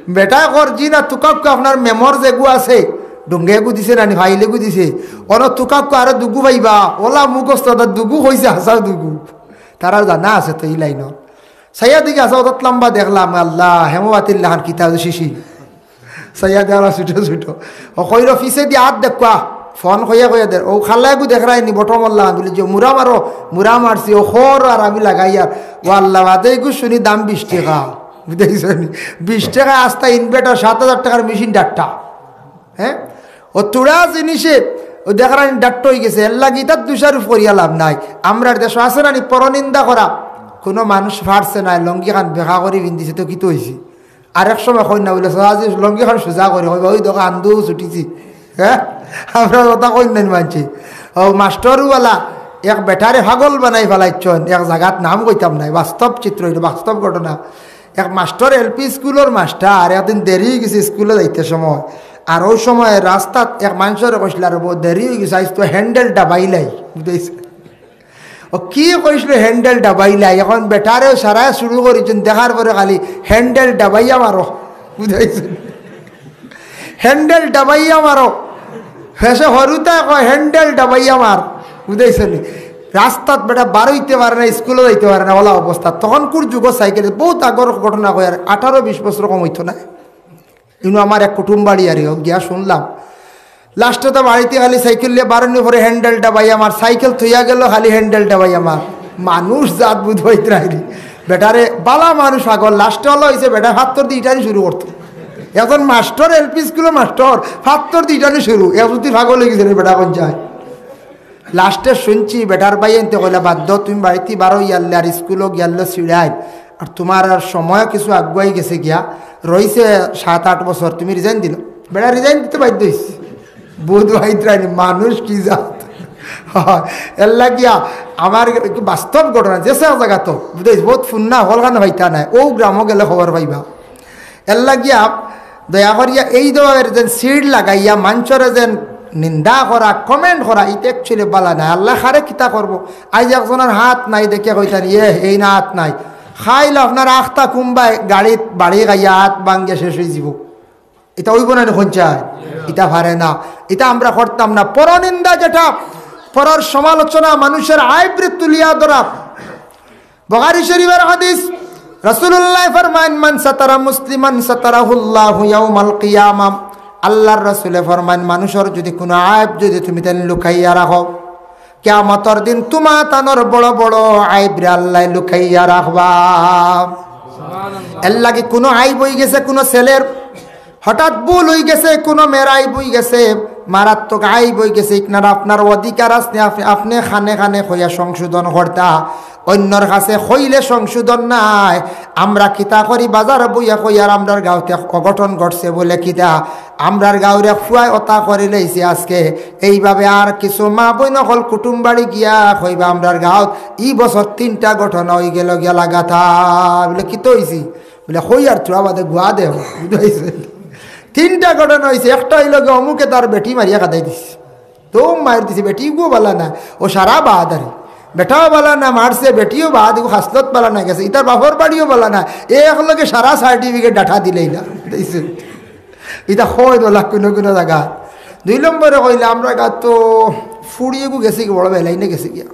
বেটা কর জি না, তুকাউক্কা আপনার মেমর যেগু আছে, ডুঙ্গে এগু দিছে না নি, ফাইল এগু দিছে, অন তুকাউক্কা আরো দুগু পাইবা, ওলা মুখস্থ, ওটা দুগু কইছে, হাসাও দুগু। তারার জানা আছে তো এই লাইন। সাইয়া দিকে আছে, অত লম্বা দেখলাম, আল্লাহ, হেমোবাতির লাখান কিতা শিশি। সাইয়া দেওয়ালা ছোট ছোট। ও কইর, "পিছে দি আত দেখবা।" ফোন কইয়া কইয়া দের। ও খাল্লা এগু দেখরায় নি, বটমর লাখান। বলে, "যে মুরা মারো।" মুরা মারছি, ও খর আর আমি লাগাইয়ার। ও আল্লাহ, বাদে এগু শুনি দাম বিশ টেকা। বুঝাইছো নি? বিশ টেকা আস্তা ইনভার্টার, সাত হাজার টেকার মেশিন ডাক্তার। হ্যাঁ? ও তুড়া জিনিসে, ও দেখরায় নি ডাক্তার হয়ে গেছে। এর লাগি তার দোষারোপ করিয়া লাভ নাই। আমরার দেশো আছে না নি পরনিন্দা করা? কোনো মানুষ পারছে না, লঙ্গি খান বেকা করি পিন্দিছে, তো কিতা হইছে? আরেক সময় কইন না বলে, "সারা যে লঙ্গি খান সোজা করি", কইবা, "ওই দেখো আন্দু ছুটিছি।" হ্যাঁ, আমরা কথা কইন নাই মানছি। ও মাস্টরওয়ালা এক বেটারে পাগল বানাই ফেলাইছইন, এক জাগাত নাম কইতাম নাই, বাস্তব চিত্র, এটা বাস্তব ঘটনা। এক মাস্টর, এলপি স্কুলর মাস্টার, একদিন দেরি হয়ে গেছে স্কুলে যাইতে সময়। আর ওই সময় রাস্তাত এক মানুষরে কইছিল, "আর বউ দেরি হয়ে গেছে, আইজ তো হ্যান্ডেল ডাবাইলাই", বুঝাইছে। ও কি কইছিল, "হ্যান্ডেল ডাবাইলাই"? এখন বেটারে সারা শুরু করেছেন, দেখার পরে খালি, "হ্যান্ডেল ডাবাইয়া মারো", বুঝাইছে। "হ্যান্ডেল ডাবাইয়া মারো।" হেসে হরুতা কয়, "হ্যান্ডেল ডাবাইয়া মার", বুঝাইছে নি? রাস্তাত বেটা বারইতে পারে না, স্কুলে যাইতে পারে না, ওলা অবস্থা। তখনকুর যুগ সাইকেল, বহুত আগর ঘটনা কই, আর আঠারো বিশ বছর কম হইতো না। ইনো আমার এক কুটুম বাড়ি আর গিয়া শুনলাম, লাস্টে তো বাড়িতে খালি সাইকেল নিয়ে বারোনি পরে হ্যান্ডেল ডাবাইয়া মার, সাইকেল থইয়া গেল, খালি হ্যান্ডেল ডাবাইয়া মার। মানুষ জাত বুধ হইতে রাখলি। বেটারে বালা মানুষ পাগল, লাস্টে ওলা হইছে বেটা ফাত্তর দি ইটানি শুরু করতো। একজন মাস্টর, এলপি স্কুলর মাস্টর, ফাত্তর দি ইটানি শুরু। এ যদি পাগল হয়ে গেছে রে বেটা, কোন যায়? লাস্টে শুনছি বেটার ভাইয়াইন্তে কইলা, "বাদ দেও, তুমি বাড়িতে বারো ইয়ারলে আর স্কুলও গিয়ারলে ছিড়াইল, আর তোমার আর সময় কিছু আগুয়াই গেছে গিয়া, রইছে সাত আট বছর, তুমি রিজাইন দিল।" বেটা রিজাইন দিতে বাধ্য হইছে। বুধ ভাই ত্রাণী, মানুষ কি জাত। এর লাগিয়া আমার একটু বাস্তব ঘটনা, যে সব জায়গা তো বুঝাইছি, বহুত ফুন্না হলখান হইতা নাই, ও গ্রামও গেলে খবর পাইবা। এর লাগিয়া দয়া করিয়া এই ধরনের যেন সিড লাগাইয়া মানষরে যেন নিন্দা করা, কমেন্ট করা, ইটা actually বালা না। আল্লাহ কারে কিতা করবো? আইজ একজনের হাত নাই দেখে কইতানি, "এ, এই না হাত নাই।" খাইল আপনার আখতা কুম্বায় গাড়িত বাড়ি গাইয়া হাত ভাঙ্গিয়া শেষ হয়ে যাব। ইটা হইব না নি, কোন চায়? ইটা পারে না, ইটা আমরা করতাম না। পরনিন্দা যেটা, পরর সমালোচনা, মানুষের আইবরে তুলিয়া ধরা, বুখারী শরীফের হাদিস, রাসূলুল্লাহ ফরমাইন, "মান সাতারা মুসলিমান সাতারাহুল্লাহু ইয়াউমাল কিয়ামা।" আল্লাহর রাসূলে ফরমাইন, মানুষর যদি কোনো আইব যদি তুমি তাইন লুকাইয়া রাখো, কিয়ামতর দিন তোমা তানর বড় বড় আইবরে আল্লাহ লুকাইয়া রাখবা। এর লাগি কোনো আইব হয়ে গেছে কোনো ছেলের, হঠাৎ ভুল হয়ে গেছে, কোনো মেয়ের আইব হয়ে গেছে, মারাত্মক আইব হয়ে গেছে, ইকনার আপনার অধিকার আছে, আপনি, আপনি খানে খানে কইয়া সংশোধন করতা, অন্যর কাছে কইলে সংশোধন নাই। আমরা কিতা করি, বাজার বইয়া কই, আর আমরার গাঁওতে এক অঘটন ঘটছে বলে কিতা, আমরার গাঁওর এক ফুয়ায় অতা করি লইছে আজকে। এইভাবে আর কিছু মা বইন অকল কুটুম বাড়ি গিয়া কইবা, "আমরার গাঁওত ই বছর তিনটা ঘটনা হয়ে গেল গিয়া লাগাতার।" বলে, "কিতা হইছে?" বলে, "কই আর তোরা বাদে গুয়া দে, বুঝতে পারছো?" তিনটা ঘটনা হইছে, একটা হইল গিয়া অমুকে তার বেটি মারিয়া কাদাই দিছে, তো মার দিছে, বেটি গো বালা না, ও সারা বাহাদারি। বেটাও বালা না মারছে, বেটিও বাদ, ইগু খাসলত বালা না গেছে, ইতার বাপর বাড়িও বালা না, এ একলগে সারা সার্টিফিকেট ডাটা দিলেই না। ইতা হয় দোলা কোনো কোনো জায়গা। দুই নম্বরে কইলে আমরা গাত তো ফুড়ি এগু গেছে কি বড় বেলাইনে গেছে গিয়া।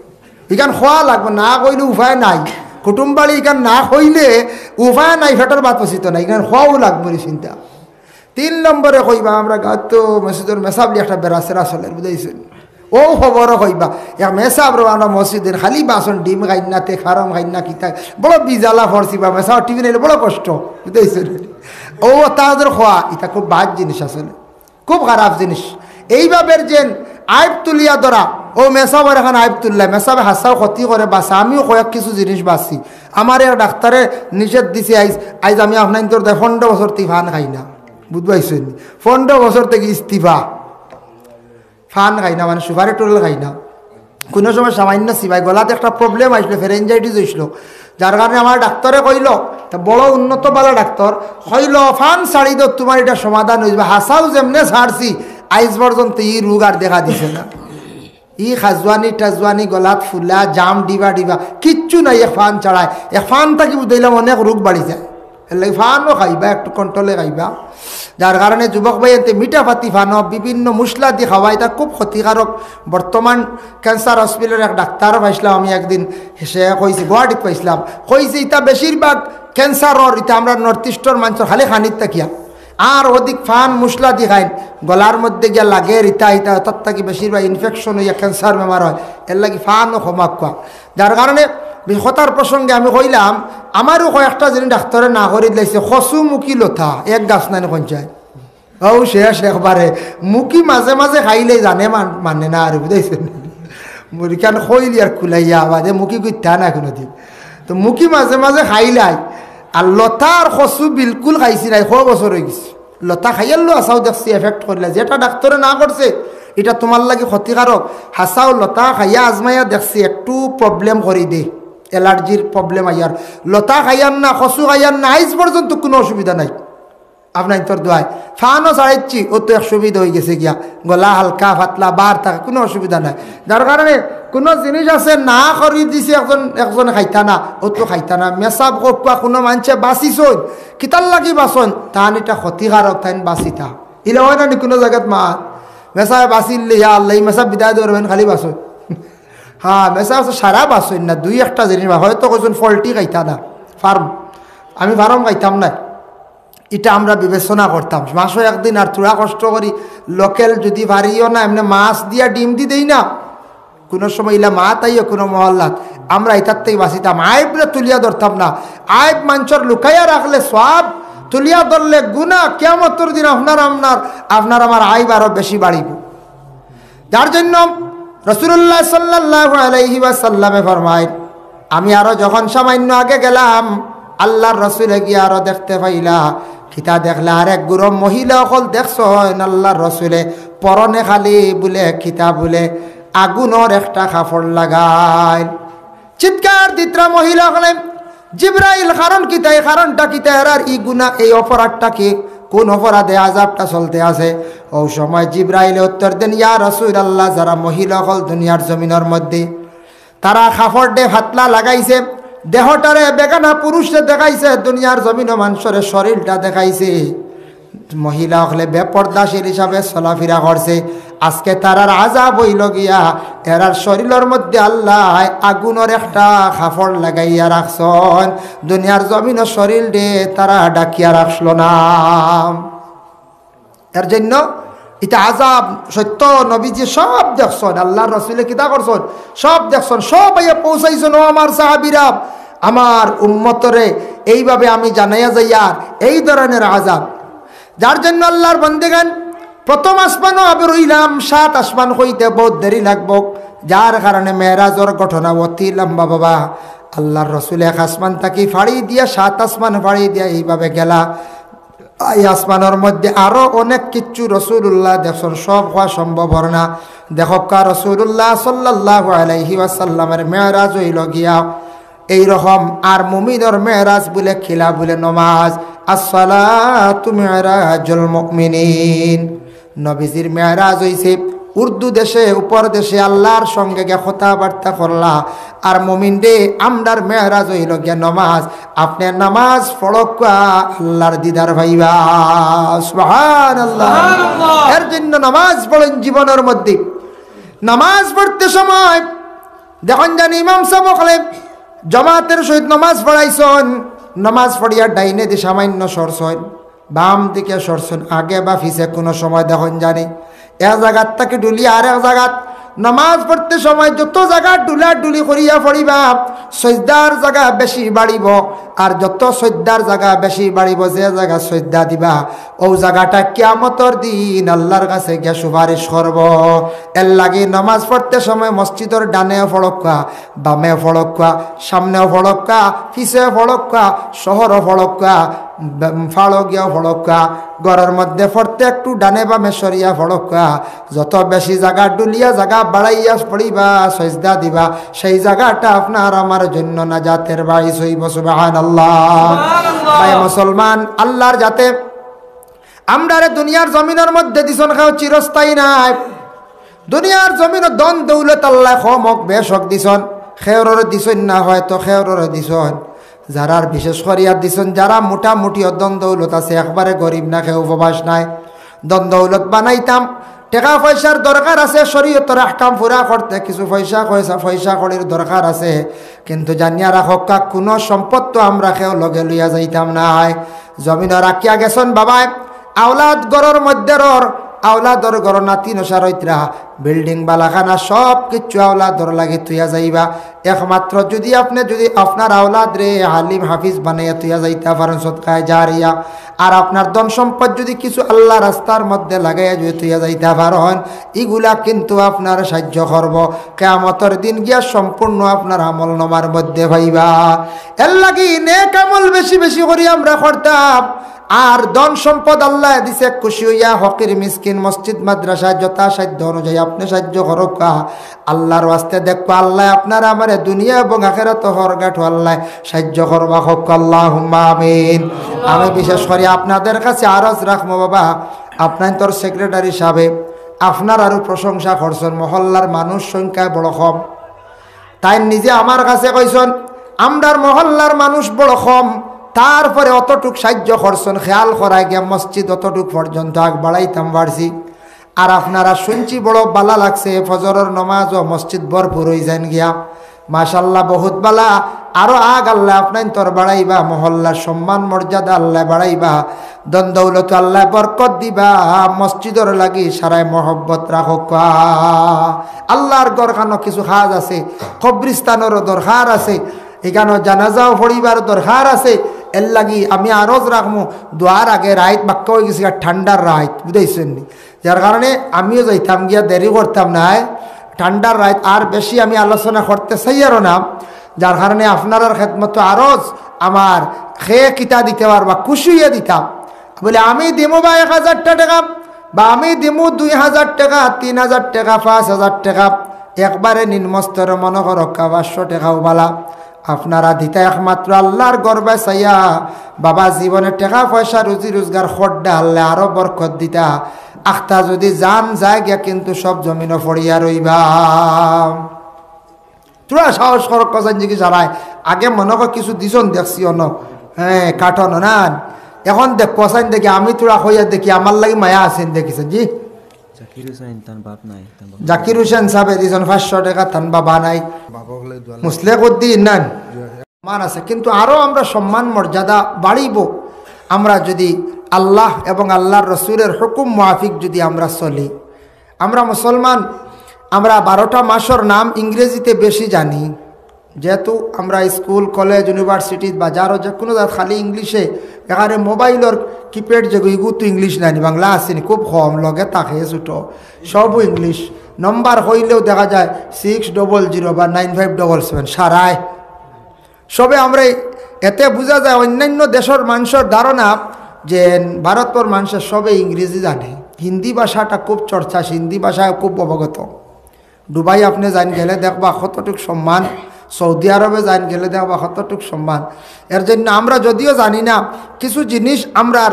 ইখান খোয়া লাগবো, না কইলে উপায় নাই। কুটুম বাড়ি ইখান না কইলে উপায় নাই, পেটর ভাত পচিত নাই, ইখান খোয়াও লাগবো রে চিন্তা। তিন নম্বরে কইবা আমরা গাত তো মসজিদর মেসাবলি একটা বেড়াছেড়া চলের, বুঝাইছেন? ও খবরও কইবা, এক মেসাব রওয়ানা মসজিদের খালি বাসন ডিম খাইন না, তে খারম খাইন না, কিতা বড় বিজালা ফরসি বা মেসাব টিভি নাইলে বড় কষ্ট, বুঝাইছেন? ও তাদের খোয়া, ইটা খুব বাদ জিনিস আসলে, খুব খারাপ জিনিস। এইভাবে যেন আইব তুলিয়া ধরা, ও মেসাবর এখন আইব তুললা, মেসাবে হাসাও ক্ষতি করে বাসা, আমিও কয়েক কিছু জিনিস বাসি। আমার এক ডাক্তারে নিষেধ দিছে, আইজ, আইজ আমি আপনার তোর দেয় পনেরো বছর তি ফান খাই না, বুঝবাইছেন? পনেরো বছর থেকে ইস্তিফা। ফান খাই না, মানে সুপারি টুরেল খাই না। কোনো সময় সামান্য সিবাই গলাত একটা প্রবলেম আসলো, ফেরেঞ্জাইটিস হইছিল, যার কারণে আমার ডাক্তারে কইল, তা বড় উন্নত বালা ডাক্তার, কইল, "ফান ছাড়ি দো, তোমার এটা সমাধান হইবে।" হাসাও যেমনে ছাড়ছি, আইজ পর্যন্ত ই রোগ আর দেখা দিছে না। ই খাজুয়ানি টাজুয়ানি, গলাত ফুলা, জাম ডিবা ডিবা, কিচ্ছু নাই। এক ফান ছাড়ায়, এক ফান থাকি বুঝাইলাম অনেক রোগ বাড়ি যায়। এর লাগি ফানও খাইবা, একটু কন্ট্রোলে খাইবা। যার কারণে যুবক ভাই এতে মিঠা পাতি ফানও বিভিন্ন মশলা দি খাওয়া, ইটা খুব ক্ষতিকারক। বর্তমান ক্যান্সার হসপিটালের এক ডাক্তারও পাইছিলাম আমি একদিন, সে কইছে, গুয়াহাটিত পাইছিলাম, কইছে ইটা বেশিরভাগ ক্যান্সারর, ইটা আমরা নর্থ ইস্টর মানুষের খালি খানিত থাকিয়া আর অধিক ফান মশলা দি খাইন, গলার মধ্যে গিয়া লাগে, ইটা ইটা, তার থাকি বেশিরভাগ ইনফেকশন হইয়া ক্যান্সার বেমার হয়। এর লাগি ফানও কমাক্কা। যার কারণে বি-, কথার প্রসঙ্গে আমি কইলাম, আমারও কয়েকটা জিনিস ডাক্তারে না করি দিলাইছে, কচু মুখী লতা, এক গাছ নানি কইন চাই। ও শেষ একবারে, মুখী মাঝে মাঝে খাইলে জানে মান-, মানে না আর, বুঝাইছেন? মুড়িখান খইলি আর কুলাইয়া, বাদে মুখী গুইতা না কোনোদিন। তো মুখী মাঝে মাঝে খাইলাই, আর লতা আর কচু বিলকুল খাইছি নাই, ক বছর হয়ে গেছে। লতা খাইয়ার লো আসাও দেখছি এফেক্ট করিলা, যেটা ডাক্তারে না করছে, এটা তোমার লাগি ক্ষতিকারক। হাসাও লতা খাইয়া আজমাইয়া দেখছি, একটু প্রবলেম করি দে, অ্যালার্জির প্রবলেম আইয়ার। লতা খাইয়ার না, কচু খাইয়ার না, আইজ পর্যন্ত কোনো অসুবিধা নাই। আপনার তোর দোয়ায় ফানও ছাড়াইছি, ও তো এক সুবিধা হয়ে গেছে গিয়া, গলা হালকা পাতলা বার থাকে, কোনো অসুবিধা নাই। যার কারণে কোনো জিনিস আছে না করি দিছে একজন, একজনে খাইতা না, ও তো খাইতা না। মেসাব কপ্পা কোনো মানছে বাঁচিছইন, কিতার লাগি বাঁচইন, তান এটা ক্ষতিকারক, তাইন বাঁচিতা। ইলা হয় না নি কোনো জায়গাত মা মেসাবে বাঁচিলে, ইয়া আল্লাহ, এই মেসাব বিদায় ধরবেন, খালি বাঁচইন। হ্যাঁ, মেসাব আছে সারা বাঁচইন না, দুই একটা জিনিস বা হয়তো কইছইন ফল্টি খাইতা না, ফার্ম, আমি ফার্ম খাইতাম না। এটা আমরা বিবেচনা করতাম, মাসও একদিন আর থুড়া কষ্ট করি, লোকাল যদি পারিও না, এমনি মাছ দিয়া ডিম দি দেই না, কোনো সময় ইলা মাত আইও কোনো মহল্লাত, আমরা ইতার থেকে বাঁচিতাম। আইবরে তুলিয়া ধরতাম না, আইব মানষর লুকাইয়া রাখলে সব, তুলিয়া ধরলে গুনা, কিয়ামতর দিন আপনার, আপনার, আপনার আমার আইব আরো বেশি বাড়িব। যার জন্য রাসূলুল্লাহ সাল্লাল্লাহু আলাইহি ওয়াসাল্লামে ফরমায়, আমি আরো যখন সামান্য আগে গেলাম, আল্লাহর রাসূলে গিয়া আরো দেখতে পাইলা, কিতা দেখলা, আরেক গুরু মহিলা অকল দেখছইন আল্লাহর রাসূলে পরনে খালি বুলে, কিতা বুলে, আগুনর একটা কাপড় লাগাইল। চিৎকার দিতরা মহিলা অকলে, "জিব্রাইল, কারণ কিতা? এই কারণটা কিতা? এরার ই গুনা, এই অপরাধটা কি? কোন অপরাধে আযাবটা চলতে আছে?" ও সময় জিব্রাইলে উত্তর দেন, "ইয়া রাসূলুল্লাহ, যারা মহিলা অকল দুনিয়ার জমিনর মধ্যে তারা কাপড় দে ফাতলা লাগাইছে, দেহটারে বেগানা পুরুষরে দেখাইছে, দুনিয়ার জমিনো মানষরে শরীরটা দেখাইছে, মহিলা অকলে বেপর্দাশীল হিসাবে চলাফিরা করছে, আজকে তারার আযাব অইলো গিয়া, এরার শরীলর মধ্যে আল্লায় আগুনর একটা কাপড় লাগাইয়া রাখছইন, দুনিয়ার জমিনো শরীলরে তারা ঢাকিয়া রাখলো না।" এর জন্য ইটা আযাব সত্য, নবীজি সব দেখছইন, আল্লাহর রাসূলে কিতা করছইন, সব দেখছইন, সব আইয়া পৌঁছাইছইন, "ও আমার সাহাবীরা, আমার উম্মতরে এইভাবে আমি জানাইয়া যাইয়ার এই ধরনের আযাব।" যার জন্য আল্লাহর বন্দেগান প্রথম আসমানও আবার রইলাম, সাত আসমান হইতে বহুত দেরি লাগবো, যার কারণে মেরাজর ঘটনা অতি লম্বা বাবা। আল্লাহর রাসূল এক আসমান থাকি ফাড়ি দিয়া সাত আসমান ফাড়ি দিয়া এইভাবে গেলা। এই আসমানর মধ্যে আরো অনেক কিচ্ছু রাসূলুল্লাহ দেখছইন, সব কওয়া সম্ভব অর না। দেখউক্কা রাসূলুল্লাহ সাল্লাল্লাহু আলাইহি ওয়াসাল্লামের মেরাজ অইলো গিয়া এইরকম, আর মুমিনর মেরাজ বুলে কিলা বুলে নমাজ, আসসালাতু মেরাজুল মুমিনিন। নবীজির মেরাজ অইছে উর্দু দেশে, উপর দেশে আল্লাহর সঙ্গে গিয়া কথাবার্তা করলা। আর মুমিন রে, আমরার মেরাজ অইলো গিয়া নমাজ। আপনে নমাজ পড়উক্কা, আল্লাহর দিদার পাইবা। সুবহানাল্লাহ। সুবহানাল্লাহ। এর জন্য নমাজ পড়ইন জীবনর মধ্যে। নমাজ পড়তে সময় দেখইন জানি ইমাম সাব অকলে জমাতের সহিত নমাজ পড়াইছইন, নমাজ পড়িয়া ডাইনেদি সামান্য সরছইন, বামদিকে সরছইন, আগে বা পিছে কুনু সময় দেখইন জানি এক জাগাত থাকি ঢুলিয়া আরেক জাগাত। নমাজ পড়তে সময় যত জাগা ঢুলাঢুলি করিয়া পড়িবা, সইজদার জাগা বেশি বাড়িবো, আর যত সইজদার জাগা বেশি বাড়িবো, যে জাগা সইজদা দিবা, অউ জাগাটা কিয়ামতর দিন আল্লাহর কাছে গিয়া সুপারিশ করবো। এর লাগি নমাজ পড়তে সময় মসজিদর ডানে পড়উক্কা, বামে পড়উক্কা, সামনেও পড়উক্কা, পিছে পড়উক্কা, শহরও পড়উক্কা, ব-, ফাড়ো গিয়াও পড়উক্কা, ঘরর মধ্যে পড়তে একটু ডানে বামে সরিয়া পড়উক্কা। যত বেশি জাগা ঢুলিয়া জাগা বাড়াইয়া পড়িবা, সইজদা দিবা, সেই জাগাটা আপনার আমার জন্য নাজাতের বাইস অইবো। সুবহানাল্লাহ। সুবহানাল্লাহ। ভাই মুসলমান, আল্লাহর জাতে আমরারে দুনিয়ার জমিনর মধ্যে দিছইন, কেউ চিরস্থায়ী নায়। দুনিয়ার জমিনো ধন দৌলত আল্লায় কম অউক বেশ অউক দিছইন, কেউররে দিছইন না, হয়তো কেউররে দিছইন। যারার বিশেষ করিয়া দিছইন, যারা মোটামুটি ধন দৌলত আছে, একবারে গরিব না, কেউ উপবাস নাই। ধন দৌলত বানাইতাম, টেকা পয়সার দরকার আছে, শরীয়তর আহকাম পুরা করতে কিছু পয়সা, পয়সা, পয়সা কড়ির দরকার আছে, কিন্তু জানিয়া রাখউক্কা, কুনু সম্পদ তো আমরা কেউ লগে লইয়া যাইতাম নায়। জমিনো রাখিয়া গেছইন বাবায়, আওলাদ ঘরর মধ্যে রর, আওলাদর ঘরো নাতি নশা রইতরা, বিল্ডিং বালাখানা সব কিচ্ছু আওলাদর লাগি থইয়া যাইবা। একমাত্র যুদি আপনে যুদি আপনার আওলাদরে আলিম হাফিজ বানাইয়া থইয়া যাইতা পারইন সদকায়ে জারিয়া, আর আপনার ধন সম্পদ যুদি কিছু আল্লাহ রাস্তার মধ্যে লাগাইয়া যুদি থইয়া যাইতা পারইন, ইগুলা কিন্তু আপনার সাহায্য করবো। কিয়ামতর দিন গিয়া সম্পূর্ণ আপনার আমলনামার মধ্যে পাইবা। এর লাগি নেক আমল বেশি বেশি করি আমরা করতাম। আর ধন সম্পদ আল্লায় দিছে, খুশি অইয়া ফকির মিসকিন মসজিদ মাদ্রাসায় যথাসাধ্য অনুযায়ী আপনে সাহায্য করউক্কা। আল্লাহর ওয়াস্তে দেখউক্কা, আল্লায় আপনারে আমারে দুনিয়া এবং আখেরাতো হর ঘাটো আল্লায় সাহায্য করবা। কউক্কা আল্লাহুম্মা আমিন। আমি বিশেষ করি আপনাদের কাছে আরজ রাখমু বাবা, আপনাইনতর সেক্রেটারি সাবে আপনার আরো প্রশংসা করছইন, মহল্লার মানুষ সংখ্যায় বড় কম। তাইন নিজে আমার কাছে কইছইন, আমরার মহল্লার মানুষ বড় কম, তারপরে অতটুক সাহায্য করছইন, খেয়াল করায় গিয়া মসজিদ অতটুক পর্যন্ত আগ বাড়াইতাম পারছি। আর আপনারা শুনছি বড় বালা লাগছে, ফজরর নমাজও মসজিদ ভরপুর অইযাইন গিয়া। মাশাআল্লাহ, বহুত বালা। আরো আগ আল্লায় আপনাইনতর বাড়াইবা, মহল্লার সম্মান মর্যাদা আল্লায় বাড়াইবা, ধন দৌলত আল্লায় বরকত দিবা, মসজিদর লাগি সারায় মহব্বত রাখউক্কা। আল্লাহর ঘরখানো কিছু কাজ আছে, কবরিস্তানরও দরকার আছে, ইখানো জানাজাও পড়িবার দরকার আছে। এর লাগি আমি আরজ রাখমু, দুয়ার আগে রাইত বাক্কা অইগেছে, ঠান্ডার রাইত, বুঝাইছইন নি? যার কারণে আমিও যাইতাম গিয়া, দেরি করতাম নায়। ঠান্ডার রাইত আর বেশি আমি আলোচনা করতে চাইয়ারও না, যার কারণে আপনারার খেদমতো আরজ আমার কে কিতা দিতে পারবা, খুশি অইয়া দিতাম। বলে, "আমি দিমু বা এক হাজারটা টেকা, বা আমি দিমু দুই হাজার টেকা, তিন হাজার টেকা, পাঁচ হাজার টেকা।" একবারে নিম্ন স্তরে মনো করউক্কা পাঁচশো টেকাও বালা। আপনারা দিতা একমাত্র আল্লাহর ঘর বায় চাইয়া। বাবা, জীবনে টেকা পয়সা রুজি রোজগার করডা, আল্লায় আরো বরকত দিতা। আখতা যুদি জান যায় গিয়া, কিন্তু সব জমিনো পড়িয়া রইবা। থুড়া সাহস করউক্কা, চাইন দেখি সারায়। আগে মনো কয় কিছু দিছইন দেখছি অনো, হ্যাঁ, কাটন না। এখন দেখউক্কা, চাইন দেখি, আমি থুড়া কইয়া দেখি, আমার লাগি মায়া আছে নি দেখি চাইন জি। জাকির হুসেন, তান বাপ নাই, তান বাপ জাকির হুসেন সাবে দিছইন পাঁচশো টেকা, তান বাবা নাই। মুসলেক উদ্দিন নান। সম্মান আছে, কিন্তু আরো আমরা সম্মান মর্যাদা বাড়িবো। আমরা যুদি আল্লাহ এবং আল্লাহর রসুলের হুকুম মুআফিক যুদি আমরা চলি, আমরা মুসলমান, আমরা বারোটা মাসর নাম ইংরেজিতে বেশি জানি, যেহেতু আমরা স্কুল, কলেজ, ইউনিভার্সিটি, বাজারো যে কুনু জাগাত খালি ইংলিশে, এখানে মোবাইলর কিপ্যাড যেগু, ইগু তো ইংলিশ নানি, বাংলা আছে নি, খুব কম, লগে থাকে ছোট, সবও ইংলিশ। নম্বর কইলেও দেখা যায় সিক্স ডবল জিরো বা নাইন ফাইভ ডবল সেভেন, সারায়। সবে আমরা এতে বুঝা যায় অন্যান্য দেশর মানষর ধারণা যে ভারতর মানষে সবে ইংরেজি জানে, হিন্দি ভাষাটা খুব চর্চা, হিন্দি ভাষায় খুব অবগত। দুবাই আপনে যাইন গেলে দেখবা কতটুক সম্মান, সৌদি আরবে যাইন গেলে দেখবা কতটুক সম্মান। এর জন্য আমরা যদিও জানি না, কিছু জিনিস আমরার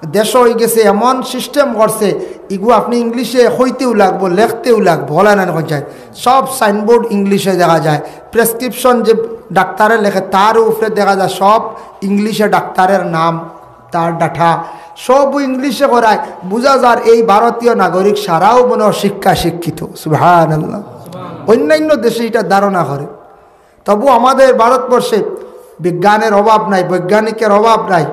দেশো অইগেছে, এমন সিস্টেম করছে, ইগু আপনে ইংলিশে কইতেও লাগবো, লেখতেও লাগবো, অলা নানি কইন চাই। সব সাইনবোর্ড ইংলিশে দেখা যায়, প্রেসক্রিপশন যে ডাক্তারে লেখে তার উপরে দেখা যায় সব ইংলিশে ডাক্তারের নাম, তার ডাটা সব ইংলিশে করায়। বুঝা যার এই ভারতীয় নাগরিক সারাও মনে হয় শিক্ষা শিক্ষিত। সুবহানাল্লাহ। অন্যান্য দেশে এটা ধারণা করে, তবু আমাদের ভারতবর্ষে বিজ্ঞানের অভাব নাই, বৈজ্ঞানিকের অভাব নাই।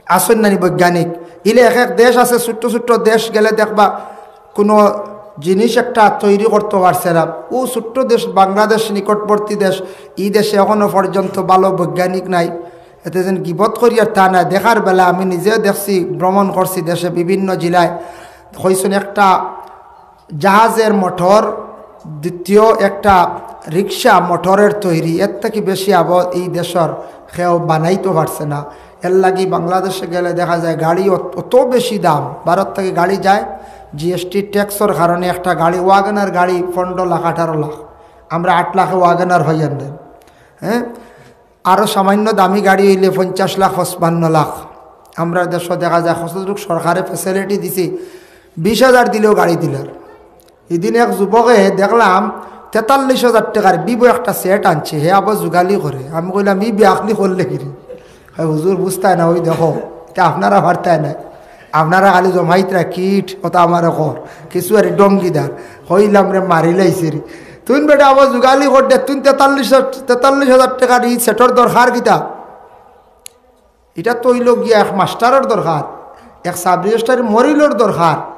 আছইন নানি বৈজ্ঞানিক? ইলে এক এক দেশ আছে, ছোট্ট ছোট্ট দেশ গেলে দেখবা কোনো জিনিস একটা তৈরি করতে পারছে না। ও ছোট্ট দেশ বাংলাদেশ, নিকটবর্তী দেশ, ই দেশে এখনো পর্যন্ত ভালো বৈজ্ঞানিক নাই। এতে যেন গিবত করি আর তা না, দেখার বেলা আমি নিজেও দেখছি, ভ্রমণ করছি দেশে বিভিন্ন জেলায়। কইছইন একটা জাহাজের মোটর, দ্বিতীয় একটা রিক্সা মোটরের তৈরি, এর থাকি বেশি আবো এই দেশর কেউ বানাইতো পারছে না। এর লাগি বাংলাদেশে গেলে দেখা যায় গাড়ি অত, অত বেশি দাম, ভারত থাকি গাড়ি যায়, জিএসটি ট্যাক্সর কারণে একটা গাড়ি, ওয়াগনার গাড়ি পনেরো লাখ, আঠারো লাখ, আমরা আট লাখে ওয়াগনার হই আনলেন। হ্যাঁ, আরও সামান্য দামি গাড়ি হইলে পঞ্চাশ লাখ, পঁচপান্ন লাখ। আমরা দেশো দেখা যায় কতটুক সরকারে ফ্যাসিলিটি দিছে, বিশ হাজার দিলেও গাড়ি দিলার। এদিন এক যুবকে দেখলাম তেতাল্লিশ হাজার টাকার ভিভো একটা সেট আনছে, হে আবার জুগালি করে। আমি কইলাম, "ই বেআক্কলি করলে কিরে?" "হে হুজুর, বুঝতায় না, ওই দেখো, তে আপনারা পারতায় না, আপনারা খালি জমাইতরা কিট, ওটা আমারে কর, কিছু আর ডঙ্গিদার।" কইলাম, "রে, মারি লাইছে রে।" তুই বেটা আবার জুগালি কর দে, তুই তেতাল্লিশ, তেতাল্লিশ হাজার টাকার ই সেটর দরকার কিতা? এটা তো হইল গিয়া এক মাস্টারর দরকার, এক সাব রেজিস্ট্রার মরিলর দরকার,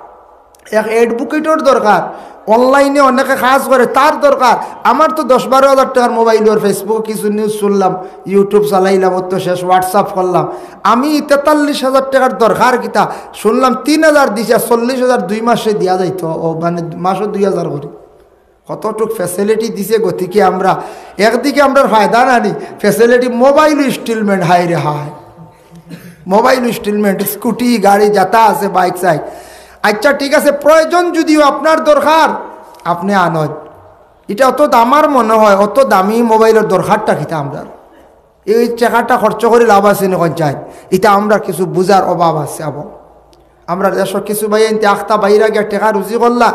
এক অ্যাডভোকেটর দরকার, অনলাইনে অনেকে কাজ করে, তার দরকার। আমার তো দশ বারো হাজার টাকার মোবাইলর Facebook কিছু নিউজ শুনলাম, YouTube চালাইলাম, অত শেষ WhatsApp করলাম। আমি তেতাল্লিশ হাজার টাকার দরকার কিতা? শুনলাম তিন হাজার দিছে, আর চল্লিশ হাজার দুই মাসে দিয়া যাইতো, ও মানে মাসও দুই হাজার করি। কতটুক ফ্যাসিলিটি দিছে, গতিকে আমরা একদিকে আমরার ফায়দা নানি, ফ্যাসিলিটি মোবাইল ইনস্টলমেন্ট, হায় রে হায়, মোবাইল ইনস্টলমেন্ট, স্কুটি, গাড়ি, যাতা আছে, বাইক চাই। আচ্ছা, ঠিক আছে, প্রয়োজন যদিও আপনার দরকার, আপনে আনইন। এটা অত দাম, আমার মনে হয় অত দামি মোবাইলর দরকারটা কিতা আমরার? এই টেকাটা খরচ করি লাভ আছে নি কইন চাই? এটা আমরা কিছু বুঝার অভাব আছে। আবার আমরা দেশর কিছু ভাই এনতে আখতা বাইরা গিয়া টেকা রুজি করলা,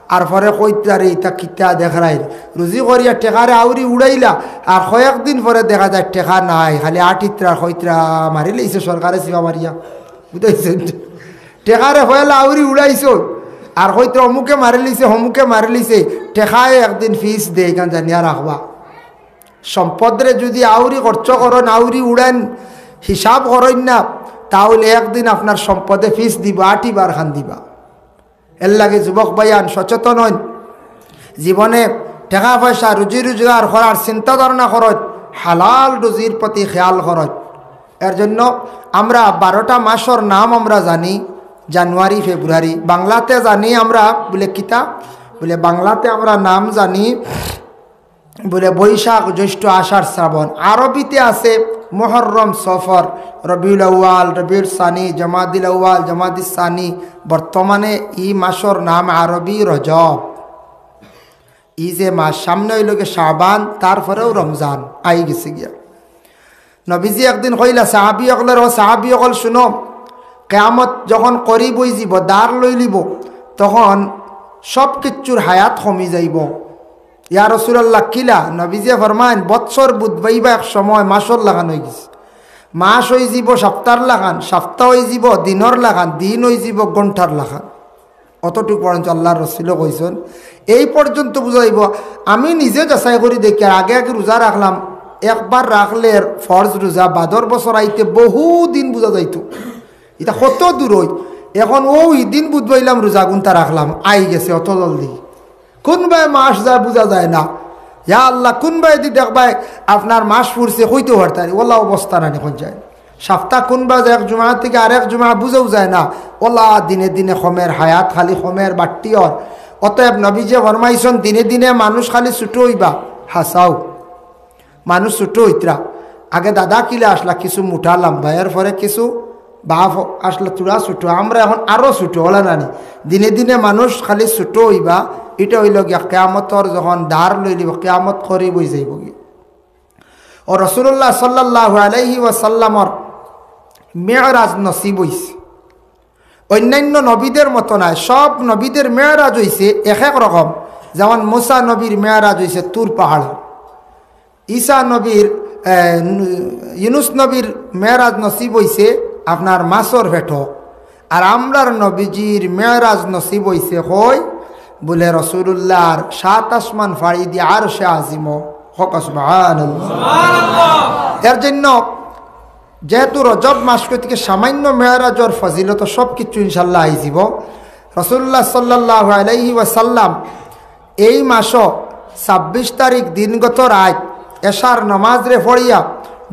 আর পরে কইতরা রে, ইতা কিতা দেখরায়, রুজি করিয়া টেকারে আউরি উড়াইলা, আর কয়েকদিন পরে দেখা যায় টেকা নাই, খালি আটিতরা কইতরা মারি লইছে সরকারে সিবা মারিয়া, বুঝাইছেন? টেকারে পয়লা আউরি উড়াইছো, আর কইতরা অমুকে মারি লইছে, হমুকে মারি লইছে, টেকায় একদিন ফিস দেয়, এখান জানিয়া রাখবা। সম্পদরে যদি আউরি খরচ করইন, আউরি উড়াইন, হিসাব করইন না, তাহলে একদিন আপনার সম্পদে ফিস দিবা, আটিবার খান দিবা। এর লাগি যুবক ভাইয়ান সচেতন অইন, জীবনে টেকা পয়সা রুজি রোজগার করার চিন্তা ধারণা করইন, হালাল রুজির প্রতি খেয়াল করইন। এর জন্য আমরা বারোটা মাসর নাম আমরা জানি, জানুয়ারি, ফেব্রুয়ারি। বাংলাতে জানি আমরা, বলে কিতা? বলে বাংলাতে আমরা নাম জানি, বলে বৈশাখ, জ্যৈষ্ঠ, আষাঢ়, শ্রাবণ। আরবিতে আছে মুহররম, সফর, রবিউল আউয়াল, রবিউল সানি, জমাদিল আউয়াল, জমাদিস সানি। বর্তমানে ই মাসর নাম আরবি রজব। ই যে মাস, সামনে অইল গিয়া শাবান, তারপরেও রমজান আই গেছে গিয়া। নবীজি একদিন কইলা সাহাবী অকলরে, "ও সাহাবী অকল, শুনো, কিয়ামত যখন করিব অইযিব, দার লইলিব, তখন সব কিচ্ছুর হায়াত কমি যাইব।" "ইয়া রাসূলুল্লাহ, কিলা?" নবীজি ফরমাইন, "বৎসর বুধবাইবা এক সময় মাসর লাখান অইগেছে, মাস অইযিব সপ্তাহর লাখান, সপ্তাহ অইযিব দিনর লাখান, দিন অইযিব ঘন্টার লাখান।" অতটুক পর্যন্ত আল্লাহর রসুলে কইছইন। এই পর্যন্ত বুঝাইব। আমি নিজে যাচাই করি দেখি, আর আগে আগে রোজা রাখলাম, একবার রাখলে ফরজ রোজা, বাদর বছর আইতে বহু দিন বুঝা যাইতো। ইটা কত দূর অই। এখন অউ ইদিন বুধবাইলাম রোজা গুনতা রাখলাম, আই গেছে অত জলদি। কোনবায় মাস যায় বুঝা যায় না। ইয়া আল্লাহ, কোনবায় দি দেখবায় আপনার মাস ফুরছে, কইতেও পারতারি। ওলা অবস্থা নানি কইন চাই। সপ্তাহ কোনবায় যায় এক জুমা থাকি আরেক জুমা বুঝাও যায় না। ওলা দিনে দিনে কমের, হায়াত খালি কমের, বাড়তি অর। অতএব নবীজিয়ে ফরমাইছইন, দিনে দিনে মানুষ খালি ছোট অইবা। হাছাউ। মানুষ ছোট অইতরা। আগে দাদা কিলা আছলা, কিছু মুটা লাম্বা, এরপরে কিছু বাফ আছলা থুড়া ছোট, আমরা এখন আরো ছোট, অলা নানি? দিনে দিনে মানুষ খালি ছোট অইবা, ইটা অইল গিয়া কিয়ামতর যখন দার লইলিব, কিয়ামত করিব অইযাইব গি। ও রাসূলুল্লাহ সাল্লাল্লাহু আলাইহি ওয়াসাল্লামর মেরাজ নসিব অইছে। অন্যান্য নবীদের মতো নায়, সব নবীদের মেরাজ অইছে এক এক রকম। যেমন মুসা নবীর মেরাজ অইছে তুর পাহাড়ো, ঈসা নবীর, এ, নু-, ইউনুস নবীর মেরাজ নসিব অইছে আপনার মাছর পেটো। আর আমরার নবীজির মেরাজ নসিব অইছে কই? বুলে রসুলুল্লাহর সাত আসমান ফাড়ি দিয়া আরশে আজিমো। কউক্কা সুবহানাল্লাহ। এর জন্য যেহেতু রজব মাস কইতে সামান্য মেরাজর ফজিলত সব কিছু ইনশাআল্লাহ আইযিবো। রাসূলুল্লাহ সাল্লাল্লাহু আলাইহি ওয়াসাল্লাম এই মাসো ছাব্বিশ তারিখ দিনগত রাইত এশার নমাজরে পড়িয়া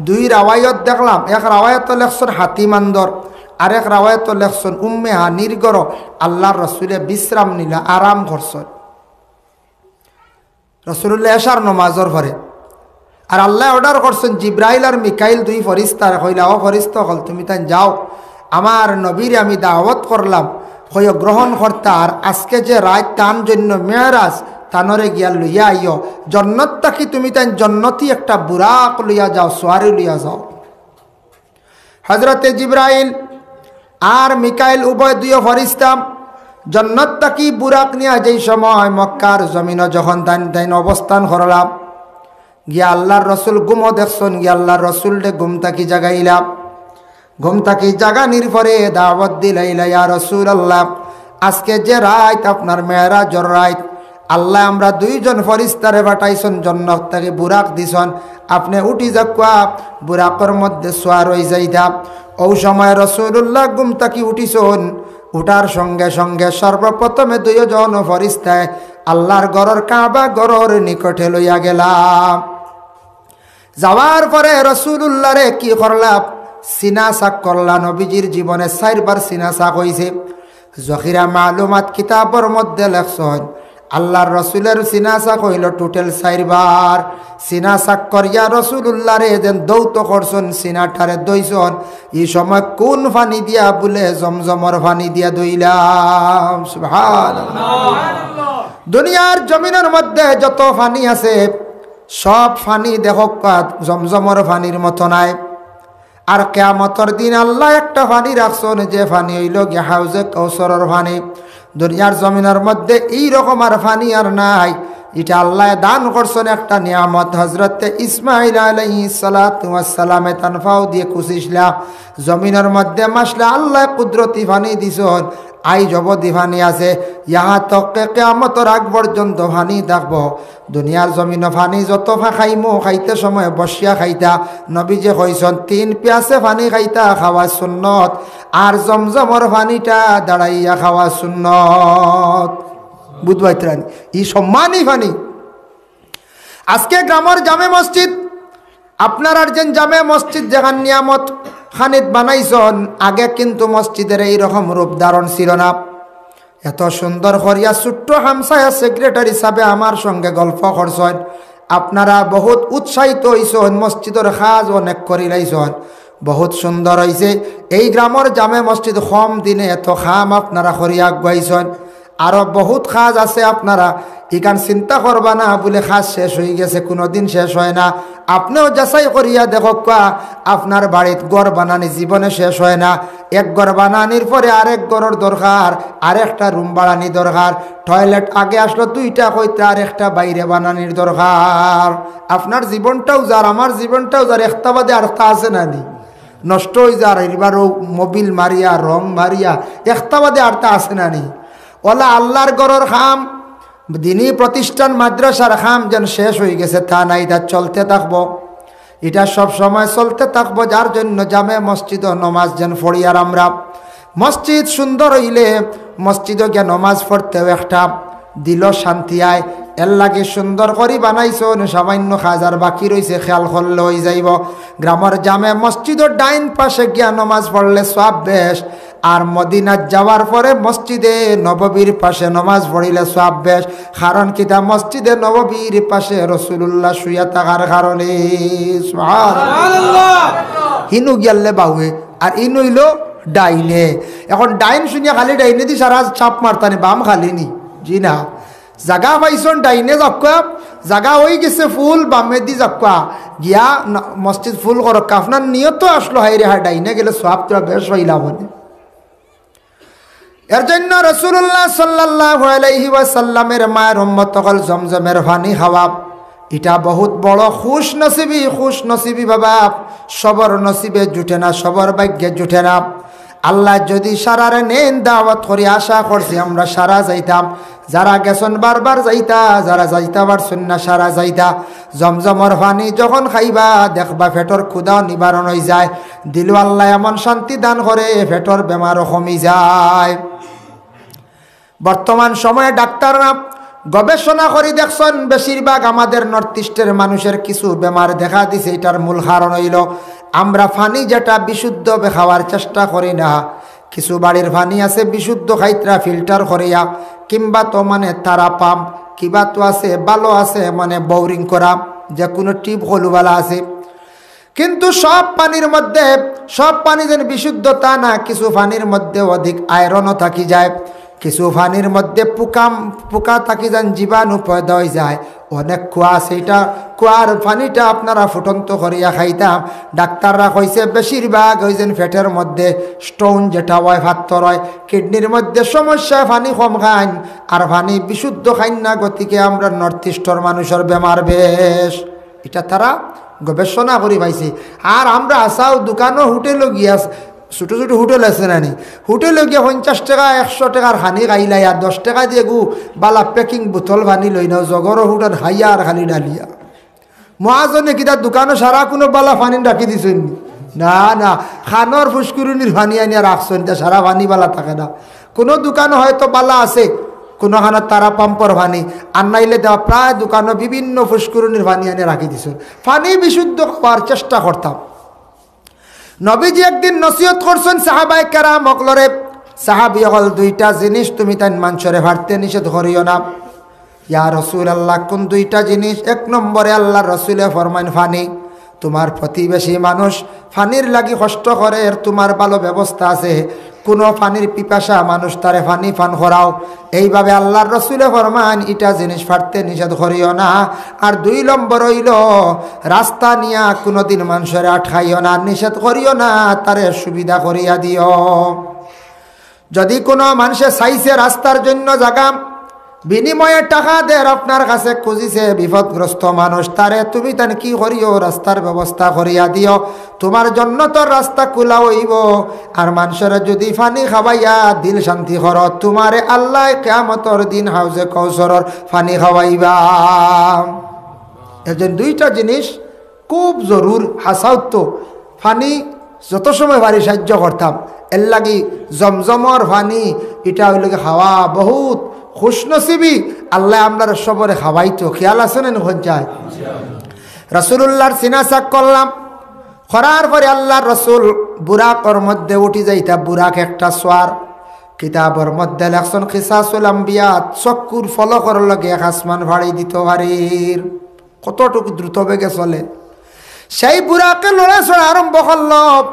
দুই রাওয়ায়ত দেখলাম, এক রাওয়ায়তো লেখছইন হাতিম আন্দর, আরেক রাওয়ায়তো লেখছইন উম্মে হানির ঘরো আল্লাহর রসুলে বিশ্রাম নিলা, আরাম করছইন। রসুলুল্লাহ এশার নমাজর পরে। আর আল্লায় order করছইন জিব্রাইল আর মিকাইল দুই ফিরিস্তারে, কইলা, "ও ফিরিস্তা অকল, তুমি তাইন যাও, আমার নবীরে আমি দাওয়াত করলাম, কইও গ্রহণ করতা, আর আজকে যে রাইত তান জন্য মেরাজ, তানরে গিয়া লইয়া আইও, জন্নত থাকি তুমি তাইন জন্নতি একটা বুরাক লইয়া যাও, সোয়ারি লইয়া যাও।" হজরতে জিব্রাইল আর মিকাইল উভয় দুইও ফিরিস্তা জন্নত থাকি বুরাক নিয়া যেই সময় মক্কার জমিনো যখন তাইন তাইন অবস্থান করলা, গিয়া আল্লাহর রসুল ঘুমো দেখছইন, গিয়া আল্লাহর রসুলরে ঘুম থাকি জাগাইলা। ঘুম থাকি জাগানির পরে দাওয়াত দিলাইলা, "ইয়া রাসূলুল্লাহ, আজকে যে রাইত আপনার মেরাজর রাইত, আল্লায় আমরা দুইজন ফিরিস্তারে পাঠাইছইন, জন্নত থাকি বুরাক দিছইন, আপনে উঠি যাউক্কা, বুরাকর মধ্যে সোয়ার অই যাইতা।" অউ সময় রসুলুল্লাহ ঘুম থাকি উঠিছইন, উঠার সঙ্গে সঙ্গে সর্বপ্রথমে দুইজন ফিরিস্তায় আল্লাহর ঘরর কাবা ঘরর নিকটে লইয়া গেলা। যাওয়ার পরে রসুলুল্লাহরে কি করলা? সিনা চাক করলা। নবীজির জীবনে চাইরবার সিনা চাক অইছে। জখিরা মালুমাত কিতাবর মধ্যে লেখছইন, আল্লাহর রসুলের সিনা চাক অইলো total চাইরবার। সিনা চাক করিয়া রসুলুল্লাহরে যেন ধৌত করছইন, সিনাটারে ধইছইন, ই সময় কুন পানি দিয়া? বুলে জমজমর পানি দিয়া ধইলাম। সুবহানাল্লাহ। দুনিয়ার জমিনর মধ্যে যত পানি আছে, সব পানি দেখউক্কা জমজমর পানির মতো নায়। আর কিয়ামতর দিন আল্লায় একটা পানি রাখছইন, যে পানি অইলো গিয়া হাউজে কাউসারর পানি। দুনিয়ার জমিনর মধ্যে ই রকম আর পানি আর নাই। ইটা আল্লায় দান করছইন একটা নিয়ামত। হজরতে ইসমাইল আলাইহিস সালাতু ওয়াস সালামে তান পাও দিয়া খুছিছলা, জমিনর মধ্যে মাছলা, আল্লায় কুদরতি পানি দিছইন। আইজ অবধি পানি আছে, ইহা তক কিয়ামতর আগ পর্যন্ত পানি থাকবো। দুনিয়ার জমিনো পানি যত পা-, খাইমু, খাইতে সময় বসিয়া খাইতা। নবীজিয়ে কইছইন, তিন পিয়াসে পানি খাইতা, খাওয়া সুন্নত, আর জমজমর পানিটা দাঁড়াইয়া খাওয়া সুন্নত। বুঝবাইত্রানি, ই সম্মানী পানি। আজকে গ্রামর জামে মসজিদ, আপনারার যেন জামে মসজিদ যেখান নিয়ামত খানিত বানাইছইন, আগে কিন্তু মসজিদর এই রকম রূপ ধারণ ছিল না। এত সুন্দর করিয়া ছোট্ট হামসায়া সেক্রেটারি সাবে আমার সঙ্গে গল্প করছইন। আপনারা বহুত উৎসাহিত অইছইন, মসজিদর কাজ অনেক করিলাইছইন, বহুত সুন্দর অইছে। এই গ্রামর জামে মসজিদ কম দিনে এত কাম আপনারা করিয়া আগুয়াইছইন। আরো বহুত কাজ আছে আপনারা, ইখান চিন্তা করবা না বুলে কাজ শেষ অইগেছে, কুনুদিন শেষ অয় না। আপনেও যাচাই করিয়া দেখউক্কা, আপনার বাড়িত ঘর বানানি জীবনে শেষ অয় না। এক ঘর বানানির পরে আরেক ঘরর দরকার, আরেকটা রুম বাড়ানি দরকার। টয়লেট আগে আছলো দুইটা, কইতে আরেকটা বাইরে বানানির দরকার। আপনার জীবনটাও যার, আমার জীবনটাও যার, একটা বাদে আরেকটা আছে না নি? নষ্ট অই যার, এবার অউ মোবিল মারিয়া, রং মারিয়া, একটা বাদে আরেকটা আছে না নি? অলা আল্লাহর ঘরর কাম, দিনী প্রতিষ্ঠান মাদ্রাসার কাম যেন শেষ অইগেছে তা নায়, ইটা চলতে থাকবো। ইটা সব সময় চলতে থাকবো, যার জন্য জামে মসজিদো নমাজ যেন পড়িয়ার আমরা। মসজিদ সুন্দর অইলে মসজিদো গিয়া নমাজ পড়তেও একটা দিলো শান্তি আয়। এরলাগি সুন্দর করি বানাইছইন, সামান্য কাজ আর বাকি রইছে, খেয়াল করলে অই যাইবো। গ্রামর জামে মসজিদর ডাইন পাশে গিয়া নমাজ পড়লে সওয়াব বেশ, আর মদিনাত যাওয়ার পরে মসজিদে নববীর পাশে নমাজ পড়িলে সওয়াব বেশ। কারণ কিতা? মসজিদে নববীর পাশে রসুলুল্লাহ শুইয়া থাকার কারণে। সুবহানাল্লাহ। হিনু গিয়ালে বাউয়ে, আর ইন অইলো ডাইনে। এখন ডাইন শুনিয়া খালি ডাইনেদি সারা চাপ মারতানি, বাম খালি নি? জি না। জাগা পাইছইন ডাইনে যাউক্কা, জাগা অইগেছে ফুল, বামেদি যাউক্কা। গিয়া ন-, মসজিদ ফুল করউক্কা। আপনার নিয়ত আছলো, হায়রে হায়, ডাইনে গেলে সওয়াব তো বেশ পাইলাম অনে। এর জন্য রাসূলুল্লাহ সাল্লাল্লাহু আলাইহি ওয়াসাল্লামের মায়ের উম্মত অকল জমজমের পানি খাওয়া, ইটা বহুত বড় খুশনসিবি। খুশনসিবি বাবা, সবর নসিবে জুটে না, সবর ভাগ্যে জুটে না। আল্লায় যদি সারারে নেইন দাওয়াত করি, আশা করছি আমরা সারা যাইতাম। যারা গেছইন বারবার যাইতা, যারা যাইতা পারছইন না সারা যাইতা। জমজমর পানি যখন খাইবা, দেখবা পেটর ক্ষুধাও নিবারণ অইযায়, দিলো আল্লায় এমন শান্তি দান করে, পেটর বেমারও কমি যায়। বর্তমান সময়ে ডাক্তাররা গবেষণা করি দেখছইন, বেশিরভাগ আমাদের নর্থ ইস্টের মানুষের কিছু বেমার দেখা দিছে। ইটার মূল কারণ অইলো আমরা পানি যেটা বিশুদ্ধ বে-, খাওয়ার চেষ্টা করি না। কিছু বাড়ির পানি আছে বিশুদ্ধ খাইতরা ফিল্টার করিয়া, কিংবা তো মানে তারা পাম্প, কিবা তো আছে ভালো আছে মানে বোরিং করা, যে কোনো টিউব কলওয়ালা আছে। কিন্তু সব পানির মধ্যে, সব পানি যেন বিশুদ্ধ তা না, কিছু পানির মধ্যে অধিক আয়রনও থাকি যায়, কিছু পানির মধ্যে পোকা, পোকা থাকি যান, জীবাণু পয়দা অইযায়। অনেক কুয়া আছে, ইটা কুয়ার পানিটা আপনারা ফুটন্ত করিয়া খাইতাম। ডাক্তাররা কইছে বেশিরভাগ ওই যেন পেটর মধ্যে স্টোন যেটা অয়, পাত্থর অয়, কিডনির মধ্যে সমস্যায় পানি কম খাইন, আর পানি বিশুদ্ধ খাইন না। গতিকে আমরা নর্থ ইস্টর মানুষর বেমার বেশ, ইটা তারা গবেষণা করি পাইছে। আর আমরা আছাউ দোকানো হোটেলো গিয়া, ছোটো ছোটো হোটেল আছে না নি, হোটেলো গিয়া পঞ্চাশ টেকা, একশো টেকার পানি খাইলাই, আর দশ টেকা দিয়া গু বালা প্যাকিং বোতল পানি লই না, জগর হোটেল খাইয়া আর খালি ডালিয়া। মহাজনে কিতা দোকানো সারা কুনো বালা পানি রাখি দিছইন নি? না, না, খানোর ফুসকুরুনির পানি আনিয়া রাখছইন, তা সারা পানি বালা থাকে না। কুনো দোকানো হয়তো বালা আছে, কুনোখানো তারা পাম্পর পানি, আর নাইলে দেওয়া প্রায় দোকানো বিভিন্ন ফুসকুরুনির পানি আনিয়া রাখি দিছইন। পানি বিশুদ্ধ খাওয়ার চেষ্টা করতাম। নবীজি একদিন নসিহত করছইন সাহাবায়ে কেরাম অকলরে, সাহাবী অকল, দুইটা জিনিস তুমি তাইন মানষরে পারতে নিষেধ করিও না। ইয়া রাসূলুল্লাহ, কোন দুইটা জিনিস? এক নম্বরে আল্লাহর রাসূলে ফরমাইন পানি। তোমার প্রতিবেশী মানুষ পানির লাগি কষ্ট করের, তোমার ভালো ব্যবস্থা আছে, কুনো পানির পিপাসা মানুষ তারে পানি পান করাও। এইভাবে আল্লাহর রাসূলে ফরমাইন, ইটা জিনিস পারতে নিষেধ করিও না। আর দুই নম্বর অইলো, রাস্তা নিয়া কুনোদিন মানষরে আটকাইও না, নিষেধ করিও না, তারে সুবিধা করিয়া দিও। যদি কুনো মানষে চাইছে রাস্তার জন্য জাগা, বিনিময়ে টাকা দের, আপনার কাছে খুজিছে বিপদগ্রস্ত মানুষ, তারে তুমি তান কি করিও, রাস্তার ব্যবস্থা করিয়া দিও। তোমার জন্নতর রাস্তা খুলা অইবো। আর মানষরে যদি পানি খাওয়াইয়া দিল শান্তি করো, তোমারে আল্লায় কিয়ামতর দিন হাউজে কাউসারর পানি খাওয়াইবা। এর জন্য দুইটা জিনিস খুব জরুর, হাছাউ তো পানি যত সময় পারি সাহায্য করতাম। এর লাগি জমজমর পানি, ইটা অইলো গি খাওয়া বহুত খুশনসিবি। আল্লায় আমরার সবরে খাওয়াইতো, খেয়াল আছে না নি? রাসূলুল্লাহর সিনা চাক করলাম, করার পরে আল্লাহর রাসূল বুরাকর মধ্যে উঠি যাইতা। বুরাক একটা সওয়ার, কিতাবর মধ্যে লেখছইন কিসাসুল আম্বিয়া, চক্ষুর পলকর লগে এক আসমান ফাড়ি দিতো পারির। কতটুকু দ্রুত বেগে চলে। সেই বুরাকে লড়াচড়া আরম্ভ করলো।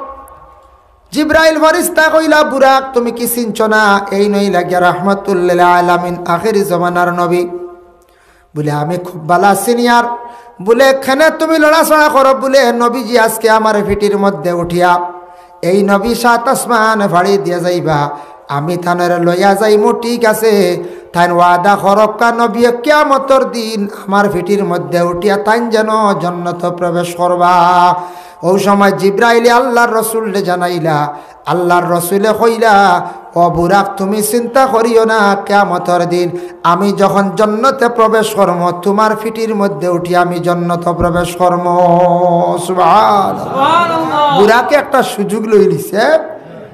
জিব্রাইল ফিরিস্তা কইলা, "বুরাক, তুমি কি চিনছো না? এইন অইলা গিয়া রাহমাতুল্লিল আলামিন, আখেরি জমানার নবী।" বুলে, "আমি খুব বালা চিনি।" আর বুলে, "কেনে তুমি লড়াচড়া করো?" বুলে, "নবীজি আজকে আমার পিঠির মধ্যে উঠিয়া এই নবী সাত আসমান ফাড়ি দিয়া যাইবা, আমি তানরে লইয়া যাইমু, ঠিক আছে? তাইন ওয়াদা করউক্কা, নবী কিয়ামতর দিন আমার পিঠির মধ্যে উঠিয়া তাইন যেন জন্নত প্রবেশ করবা।" অউ সময় জিব্রাইলে আল্লাহর রসুলরে জানাইলা, আল্লাহর রসুলে কইলা, "ও বুরাক, তুমি চিন্তা করিও না, কিয়ামতর দিন আমি যখন জন্নতে প্রবেশ করমু, তোমার পিঠির মধ্যে উঠি আমি জন্নত প্রবেশ করমু।" সুবহান। সুবহানাল্লাহ। বুরাকে একটা সুযোগ লই লিছে,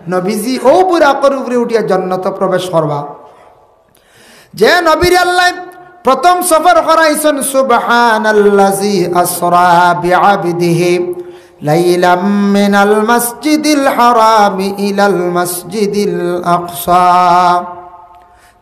নবীজি অউ বুরাকর উপরে উঠিয়া জন্নত প্রবেশ করবা। যে নবীরে আল্লায় প্রথম সফর করাইছইন, "সুবহানাল্লাযী আসরা বিআবদিহি লাইলাম মিনাল মাসজিদিল হারামি ইলাল মাসজিদিল আকসা।"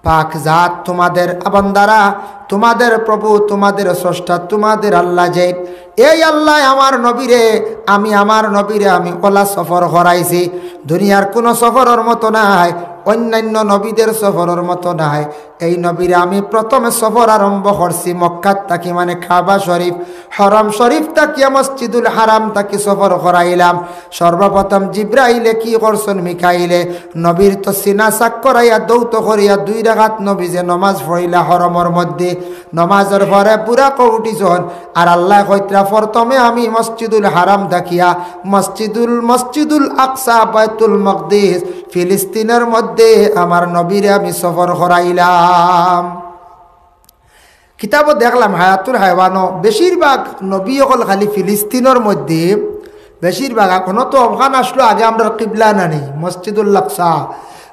পাক জাত তোমাদের বান্দারা, তোমাদের প্রভু, তোমাদের স্রষ্টা, তোমাদের আল্লাহ যে, এই আল্লায় আমার নবীরে, আমি আমার নবীরে আমি অলা সফর করাইছি, দুনিয়ার কুনো সফরর মতো নায়, অন্যান্য নবীদের সফরর মতো নায়। এই নবীরে আমি প্রথমে সফর আরম্ভ করছি মক্কাত থাকি, মানে কাবা শরীফ, হরম শরীফ থাকিয়া মসজিদুল হারাম থাকি সফর করাইলাম। সর্বপ্রথম জিব্রাইলে কি করছইন, মিকাইলে নবীর তো সিনা সাক করাইয়া দৌত করিয়া দুই রাকাত নবীজে নমাজ পড়িলা হরমর মধ্যে। নমাজর পরে বুরাকো উঠিছইন, আর আল্লায় কইতরা, প্রথমে আমি মসজিদুল হারাম থাকিয়া মসজিদুল, মসজিদুল আকসা, বাইতুল মকদিস, ফিলিস্তিনর মধ্যে আমার নবীরে আমি সফর করাইলাম। কিতাবো দেখলাম হায়াতুল হায়ওয়ানো বেশিরভাগ নবী অকল খালি ফিলিস্তিনর মধ্যে, বেশিরভাগ। অখন তো অখান আছলো আগে আমরার কিবলা নানি, মসজিদুল আকসা।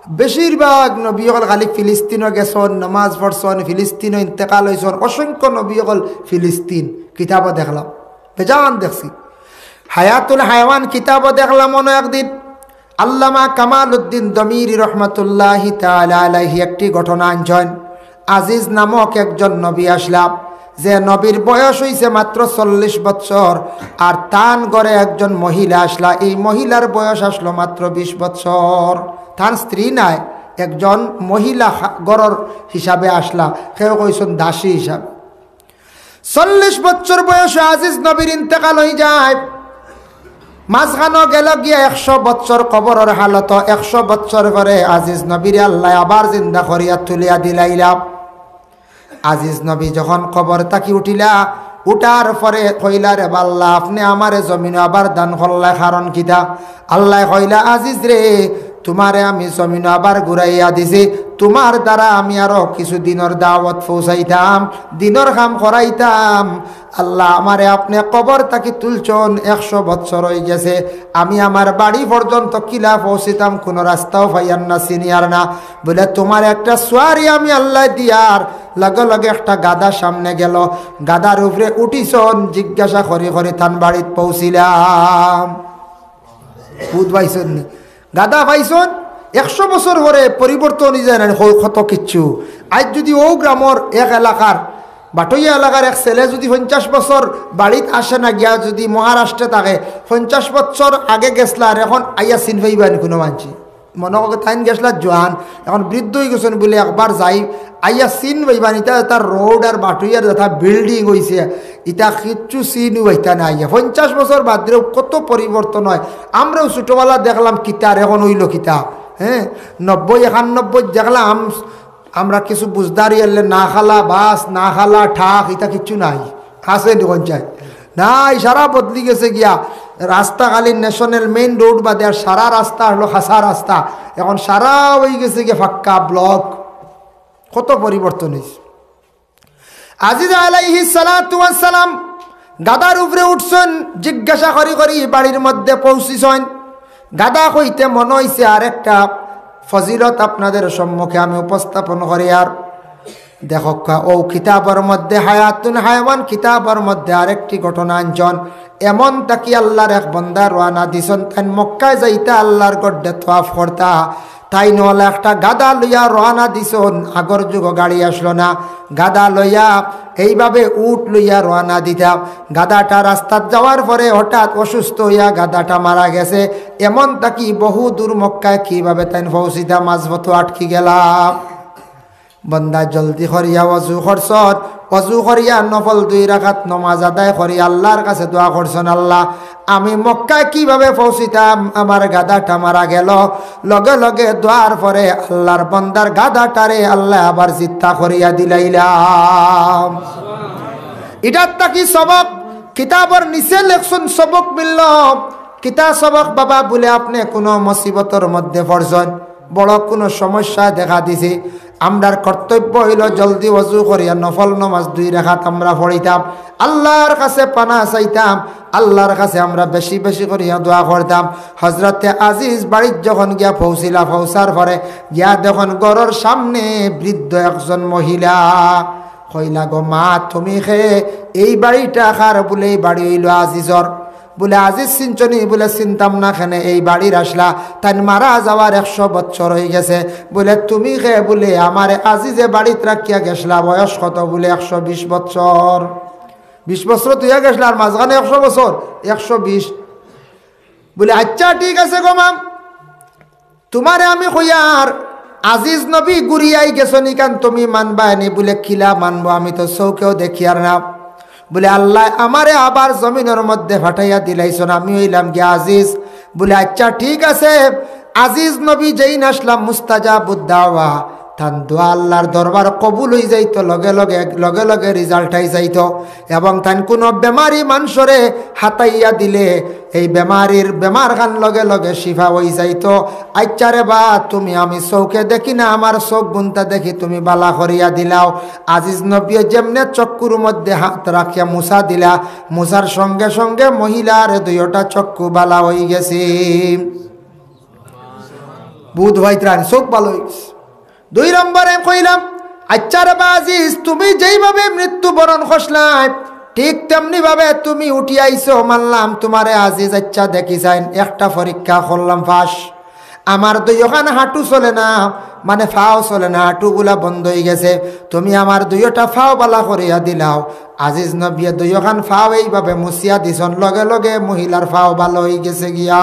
বেশিরভাগ নবী অকল খালি ফিলিস্তিনো গেছইন, নমাজ পড়ছইন, ফিলিস্তিনো ইন্তেকাল অইছইন, অসংখ্য নবী অকল ফিলিস্তিন। কিতাবো দেখলাম, বেজান দেখছি। হায়াতুল হায়ওয়ান কিতাবো দেখলাম অনো একদিন আল্লামা কামালউদ্দিন দমিরি রহমতুল্লাহি তাআলা আলাইহি একটি ঘটনা আনছইন। আজিজ নামক একজন নবী আছলা, যে নবীর বয়স অইছে মাত্র চল্লিশ বছর, আর তান ঘরে একজন মহিলা আছলা, এই মহিলার বয়স আছলো মাত্র বিশ বছর। তান স্ত্রী নায়, একজন মহিলা খা-, ঘরর হিসাবে আছলা, কেউ কইছইন দাসী হিসাবে। চল্লিশ বছর বয়সে আজিজ নবীর ইন্তেকাল অইযায়। মাঝখানো গেল গিয়া একশো বছর কবরর হালত, একশো বছর পরে আজিজ নবীরে আল্লায় আবার জিন্দা করিয়া তুলিয়া দিলাইলা। আজিজ নবী যখন কবর থাকি উঠিলা, উঠার পরে কইলা, "রে বা আল্লাহ, আপনে আমারে জমিনো আবার দান করলা, কারণ কিতা?" আল্লায় কইলা, "আজিজ রে, তুমারে আমি জমিনো আবার ঘুরাইয়া দিছি, তুমার দ্বারা আমি আরো কিছু দিনর দাওয়াত পৌঁছাইতাম, দিনর কাম করাইতাম। আল্লাহ, আমারে আপনে কবর থাকি তুলছইন, একশো বছর অইগেছে, আমি আমার বাড়ি পর্যন্ত কিলা পৌঁছিতাম, কুনু রাস্তাও পাইয়ার না, চিনিয়ার না। বুলে, তুমারে একটা সুয়ারি আমি আল্লায় দিয়ার।" লগে লগে একটা গাধা সামনে গেল, গাধার উপরে উঠিছইন, জিজ্ঞাসা করি করি তান বাড়িত পৌঁছিলাম। বুঝ পাইছইন নি? গাধা পাইছইন, একশো বছর পরে পরিবর্তন অইযায় না নি, ক-, কত কিচ্ছু। আইজ যুদি অউ গ্রামর এক এলাকার, বাটইয়া এলাকার এক ছেলে যুদি পঞ্চাশ বছর বাড়িত আসে না, গিয়া যুদি মহারাষ্ট্রে থাকে, পঞ্চাশ বছর আগে গেছলা, আর অখন আইয়া চিন পাইবা নি কুনু মানষে? মনো করো তাইন গেছলা জোয়ান, অখন বৃদ্ধ অইগেছইন বুলে একবার যাই, আইয়া চিন পাইবা নি? ইতা তার রোড আর বাটইয়ার যেতা বিল্ডিং অইছে, ইতা কিচ্ছু চিনউ পাইতা না। আইয়া পঞ্চাশ বছর বাদরেও কত পরিবর্তন অয়। আমরাও ছোটবেলা দেখলাম কিতা, আর অখন অইলো কিতা। হ্যাঁ, নব্বই একানব্বই দেখলাম, আমরা কিছু বুঝদারি আনলে না খালা বাস, না খালা ঠাক, ইতা কিচ্ছু নাই। আছে নি পঞ্চায়েত? নাই, সারা বদলি গেছে গিয়া। রাস্তা খালি ন্যাশনাল মেইন রোড বাদে আর সারা রাস্তা অইলো খাসা রাস্তা। অখন সারা অইগেছে গিয়া পাক্কা ব্লক। কত পরিবর্তন অইছে। আজিজ আলাইহিস সালাতু ওয়াস সালাম গাধার উপরে উঠছইন, জিজ্ঞাসা করি করি বাড়ির মধ্যে পৌঁছিছইন। গাধা কইতে মনো অইছে আরেকটা ফজিলত আপনাদের সম্মুখে আমি উপস্থাপন করিয়ার। দেখউক্কা, অউ কিতাবর মধ্যে, হায়াতুল হায়ওয়ান কিতাবর মধ্যে আরেকটি ঘটনা আনছইন। এমন থাকি আল্লার এক বন্দা রওয়ানা দিছইন, তাইন মক্কায় যাইতা, আল্লার ঘররে তওয়াফ করতা। তাইন অলা একটা গাধা লইয়া রওয়ানা দিছইন, আগর যুগো গাড়ি আছলো না, গাধা লইয়া এইভাবে উট লইয়া রওয়ানা দিতা। গাধাটা রাস্তাত যাওয়ার পরে হঠাৎ অসুস্থ অইয়া গাধাটা মারা গেছে। এমন থাকি বহু দূর মক্কায় কিভাবে তাইন পৌঁছিতা, মাঝপথো আটকি গেলা। বন্দা জলদি করিয়া অজু করছইন, অজু করিয়া নফল দুই রাকাত নমাজ আদায় করি আল্লার কাছে দোয়া করছইন, "আল্লাহ, আমি মক্কায় কিভাবে পৌঁছিতাম? আমার গাধাটা মারা গেল।" লগে লগে দোয়ার পরে আল্লার বন্দার গাধাটারে আল্লায় আবার জিন্দা করিয়া দিলাইলা। ইটার থাকি সবক, কিতাবর নিচে লেখছইন সবক মিলল। কিতা সবক বাবা? বুলে, আপনে কুনু মুসিবতর মধ্যে পড়ছইন, বড় কুনু সমস্যায় দেখা দিছে, আমরার কর্তব্য অইলো জলদি অজু করিয়া নফল নমাজ দুই রাকাত আমরা পড়িতাম, আল্লার কাছে পানা চাইতাম, আল্লার কাছে আমরা বেশি বেশি করিয়া দোয়া করতাম। হজরতে আজিজ বাড়িত যখন গিয়া পৌঁছিলা, পৌঁছার পরে গিয়া দেখইন ঘরর সামনে বৃদ্ধ একজন মহিলা। কইলা, "গো মা, তুমি কে? এই বাড়িটা কার?" বুলে, "এই বাড়ি অইলো আজিজর।" বুলে, "আজিজ চিনছো নি?" বুলে, "চিনতাম না কেনে, এই বাড়ির আছলা, তাইন মারা যাওয়ার একশো বছর অইগেছে।" বুলে, "তুমি কে?" বুলে, "আমারে আজিজে বাড়িত রাখিয়া গেছলা।" "বয়স কত?" বুলে, "একশো বিশ বছর।" বিশ বছর থইয়া গেছলা, আর মাঝখানে একশো বছর, একশো বিশ। বুলে, "আচ্ছা, ঠিক আছে গো মা, তুমারে আমি কইয়ার, আজিজ নবী ঘুরিয়াই গেছইন, ইখান তুমি মানবায়নি? বুলে, কিলা মানবো, আমি তো চউখেও দেখিয়ার না। বুলে, আল্লায় আমারে আবার জমিনর মধ্যে ফাটাইয়া দিলাইছইন, আমি অইলাম গিয়া আজিজ। বুলে, আচ্ছা ঠিক আছে। আজিজ নবী যেইন আছলা মুস্তাজাবুদ দাওয়া, তান দোয়া আল্লার দরবার কবুল অই যাইতো, লগে লগে, লগে লগে result আই যাইতো। এবং তাইন কুনু বেমারি মানষরে হাতাইয়া দিলে এই বেমারির বেমারখান লগে লগে শিফা অই যাইতো। আইচ্ছা রে বা, তুমি আমি চউখে দেখি না, আমার চউখ গুনতা দেখি, তুমি বালা করিয়া দিলাও। আজিজ নবীয়ে যেমনে চক্ষুর মধ্যে হাত রাখিয়া মুছা দিলা, মুছার সঙ্গে সঙ্গে মহিলার দুইওটা চক্ষু বালা অই গেছে। বুধ ভাই ত্রাণ, চউখ বালা অই গেছে। দুই নম্বরে কইলাম, আইচ্ছা রে বা আজিজ, তুমি যেইভাবে মৃত্যুবরণ করছলায়, ঠিক তেমনি ভাবে তুমি উঠি আইছো, মানলাম তুমারে আজিজ। আইচ্ছা দেখি চাইন, একটা পরীক্ষা করলাম, পাস। আমার দুইওখান হাঁটু চলে না, মানে পাও চলে না, হাঁটুগুলা বন্ধ অই গেছে। তুমি আমার দুইওটা পাও বালা করিয়া দিলাও। আজিজ নবীয়ে দুইওখান পাও এইভাবে মুছিয়া দিছইন, লগে লগে মহিলার পাও বালা অই গেছে গিয়া।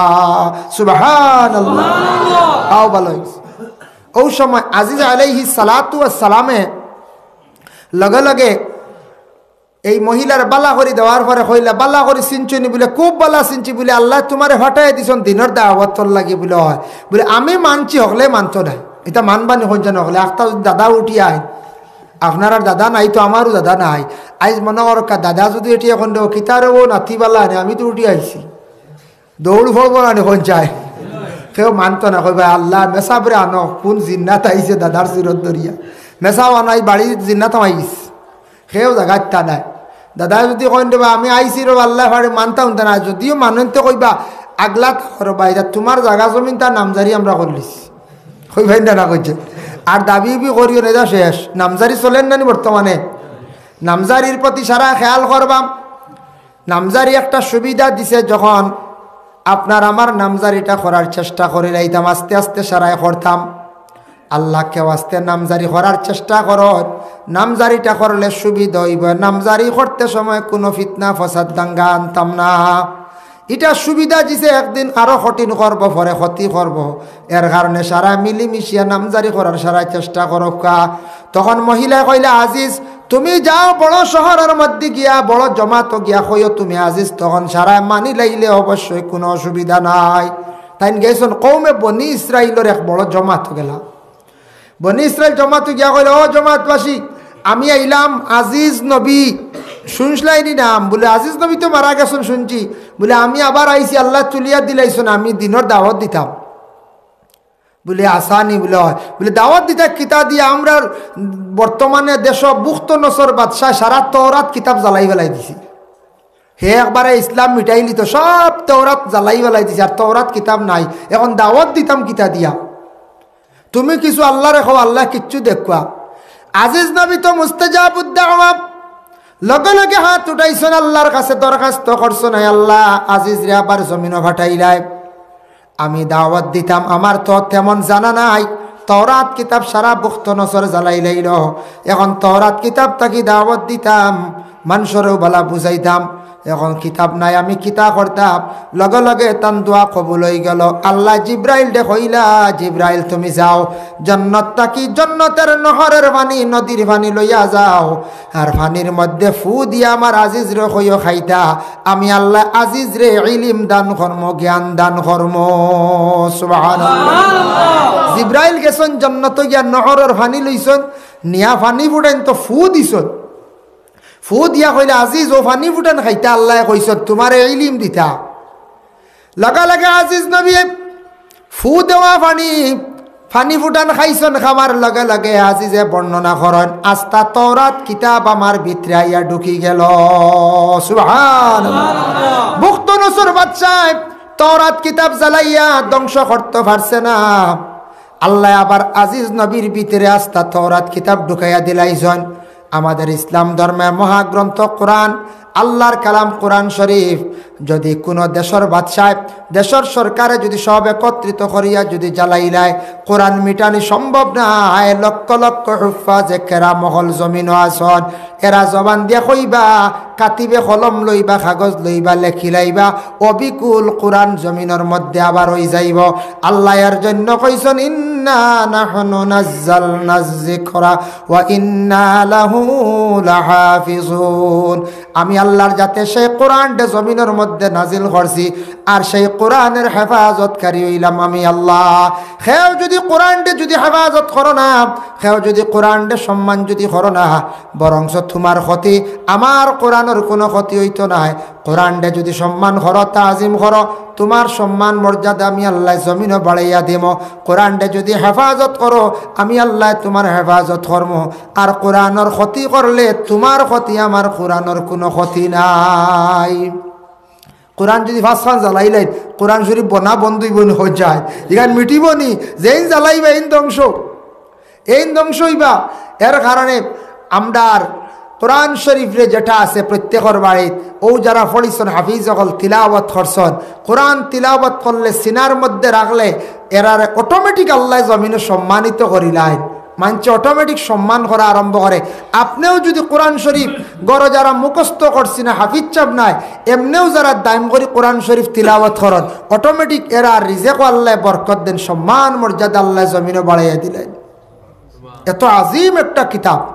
সুবহানাল্লাহ। পাও বালা অই গেছে। অউ সময় আজিজ আলাইহিস সালাতু ওয়াস সালামে লগে লগে এই মহিলার বালা করি দেওয়ার পরে কইলা, বালা করি চিনছো নি? বুলে, খুব বালা চিনছি। বুলে, আল্লায় তুমারে ফাটাইয়া দিছইন দিনর দাওয়াতর লাগি। বুলে, অয়। বুলে, আমি মানছি, হকলে মানতো নায়। ইতা মানবানি কইন যেন হকলে। আখতা যুদি দাদা উঠি আইন, আপনারার দাদা নাই তো আমারও দাদা নাই। আইজ মনো করউক্কা দাদা যুদি এটি এখন দেও, কিতারে ও নাতি বালা আনে, আমি তো উঠি আইছি। দৌড় পড়বো না নি কইন চাই। কেউ মানতো না, কইবা, আল্লাহ, মেসাবরে আনো, কুন জিন্নাত আইছে দাদার সুরত ধরিয়া। মেসাব আনাই বাড়িত জিন্নাত হামাই গেছে। কেউ জাগাত তা নাই। দাদায় যুদি কইন, "রে বা, আমি আইছি রে বা, আল্লায় ফাড়ি মানতাম তা না।" যুদিও মানইন তে কইবা, "আগলা তা করো বা, ইটা তুমার জাগা জমিন, তা নামজারি আমরা করলিছি।" কইবা, "ইটা না কইছে।" আর দাবি উবি করিও না, ইটা শেষ। নামজারি চলের না নি বর্তমানে? নামজারির প্রতি সারা খেয়াল করবা। নামজারি একটা সুবিধা দিছে, যখন আপনার আমার নামজারিটা করার চেষ্টা করিলাইতাম, আস্তে আস্তে সারায় করতাম। আল্লাহকে ওয়াস্তে নামজারি করার চেষ্টা করো, নামজারিটা করলে সুবিধা অইবো। নামজারি করতে সময় কুনু ফিতনা ফসাদ দাঙ্গা আনতাম না। ইটা সুবিধা দিছে, একদিন আরো কঠিন করবো, পরে ক্ষতি করবো। এর কারণে সারা মিলিমিশিয়া নামজারি করার সারায় চেষ্টা করউক্কা। তখন মহিলায় কইলা, "আজিজ, তুমি যাও বড় শহরর মধ্যে গিয়া, বড় জমাতো গিয়া কইও তুমি আজিজ।" তখন সারায় মানিলাইলে অবশ্যই কুনু অসুবিধা নাই। তাইন গেছইন কওমে বনি ইসরাইলর এক বড় জমাতো গেলা। বনি ইসরাইল জমাতো গিয়া কইলা, "ও জমাতবাসী, আমি আইলাম আজিজ নবী, শুনছলায়নি নাম?" বুলে, "আজিজ নবী তো মারা গেছইন শুনছি।" বুলে, "আমি আবার আইছি, আল্লায় তুলিয়া দিলাইছইন, আমি দিনর দাওয়াত দিতাম।" বুলে, "আছানি?" বুলে, "অয়।" বুলে, "দাওয়াত দিতা কিতা দিয়া? আমরার বর্তমানে দেশো বুখতনছর বাদশায় সারা তওরাত কিতাব জ্বালাই ফালাই দিছে। হে একবারে ইসলাম মিটাইলিতো, সব তওরাত জ্বালাই ফালাই দিছে, আর তওরাত কিতাব নাই। এখন দাওয়াত দিতাম কিতা দিয়া? তুমি কিছু আল্লারে কও, আল্লায় কিচ্ছু দেখবা।" আজিজ নবী তো মুস্তাজাবুদ দাওয়া, লগে লগে হাত উঠাইছইন, আল্লার কাছে দরখাস্ত করছইন, "আয় আল্লাহ, আজিজরে আবার জমিনো ফাটাইলাও।" আমি দাওয়াত দিতাম, আমার তো তেমন জানা নাই, তওরাত কিতাব সারা বুখতনছর জ্বালাইলাইলো। এখন তওরাত কিতাব থাকি দাওয়াত দিতাম, মানষরেও বালা বুঝাইতাম, এখন কিতাব নাই, আমি কিতা করতাম? লগে লগে তান দোয়া কবুল অইগেলো। আল্লায় জিব্রাইলরে কইলা, "জিব্রাইল, তুমি যাও, জন্নত থাকি জন্নতর নহরর পানি, নদীর পানি লইয়া যাও।" আর পানির মধ্যে ফু দিয়া আমার আজিজরে কইও খাইতা, আমি আল্লায় আজিজরে ইলিম দান করমু, জ্ঞান দান করমু। সুবহানাল্লাহ। জিব্রাইল গেছইন জন্নতো গিয়া নহরর পানি লইছইন, নিয়া পানি ফুটাইন তো ফু দিছইন। ফু দিয়া কইলা, "আজিজ, অউ পানি ফুটান খাইতা, আল্লায় কইছইন তুমারে ইলিম দিতা।" লগে লগে আজিজ নবীয়ে ফু দেওয়া পানি, পানি ফুটান খাইছইন, খাওয়ার লগে লগে আজিজে বর্ণনা করইন, "আস্তা তওরাত কিতাব আমার ভিতরে আইয়া ঢুকি গেলো।" সুবহানাল্লাহ। বুখতনছর বাদশায় তওরাত কিতাব জ্বালাইয়া ধ্বংস করতো পারছে না। আল্লায় আবার আজিজ নবীর ভিতরে আস্তা তওরাত কিতাব ঢুকাইয়া দিলাইছইন। আমাদের ইসলাম ধর্মে মহাগ্রন্থ কোরআন আল্লাহর কালাম কোরআন শরীফ যদি কোনো দেশর বাদশায়, দেশর সরকারে যদি সব একত্রিত করিয়া যদি জ্বালাইলায়, কোরআন মিটানি সম্ভব নায়। লক্ষ লক্ষ হুফফাজে কেরাম অকল জমিনো আছন, এরা জবান দিয়া কইবা, কাতিবে কলম লইবা, কাগজ লইবা, লেখিলাইবা, অবিকুল কোরআন জমিনর মধ্যে আবার অই যাইবো। আল্লাহ এর জন্য কইছন, "ইন্না নাহনু নাজ্জালনাজ যিকরা ওয়া ইন্না লাহু লাহাফিজুন।" আমি আল্লাহর জাতে সেই কোরআনটা জমিনর মধ্যে নাজিল করছি, আর সেই কোরআনের হেফাজতকারী অইলাম আমি আল্লাহ। কেউ যদি কোরআনটা যদি হেফাজত করো না, কেউ যদি কোরআনটা সম্মান যদি করো না, বরঞ্চ তোমার ক্ষতি, আমার কোরআনর কোনো ক্ষতি অইতো নায়। কোরআনরে যদি সম্মান করো, তাজিম করো, তোমার সম্মান মর্যাদা আমি আল্লাহ জমিনো বাড়াইয়া দিমু। কোরআনরে যদি হেফাজত করো, আমি আল্লাহ তোমার হেফাজত করমু। আর কোরআনর ক্ষতি করলে তোমার ক্ষতি, আমার কোরআনর কোনো ক্ষতি নাই। কোরআন যদি পাঁচখান জ্বালাইলাইন, কোরআন শরীফ বনা বন্ধ অইবো নি, অই যায়। ইখান মিটিবো নি, যেইন জ্বালাইবা এইন ধ্বংস। এইন ধ্বংস অইবা। এর কারণে আমরার কোরআন শরীফরে যেটা আছে প্রত্যেকর বাড়িত, অউ যারা পড়ছন, হাফিজ অকল তিলাওয়াত করছন, কোরআন তিলাওয়াত করলে সিনার মধ্যে রাখলে এরারে অটোমেটিক আল্লাহ জমিনো সম্মানিত করিলাইন। মানষে অটোমেটিক সম্মান করা আরম্ভ করে। আপনেও যদি কোরআন শরীফ ঘরো যারা মুখস্থ করছি না, হাফিজ সাব নাই, এমনেও যারা দাইম করি কোরআন শরীফ তিলাওয়াত করন, অটোমেটিক এরার রিজেকো আল্লাহ বরকত দেন, সম্মান মর্যাদা আল্লাহ জমিনো বাড়াইয়া দিলাইন। এত আজিম একটা কিতাব,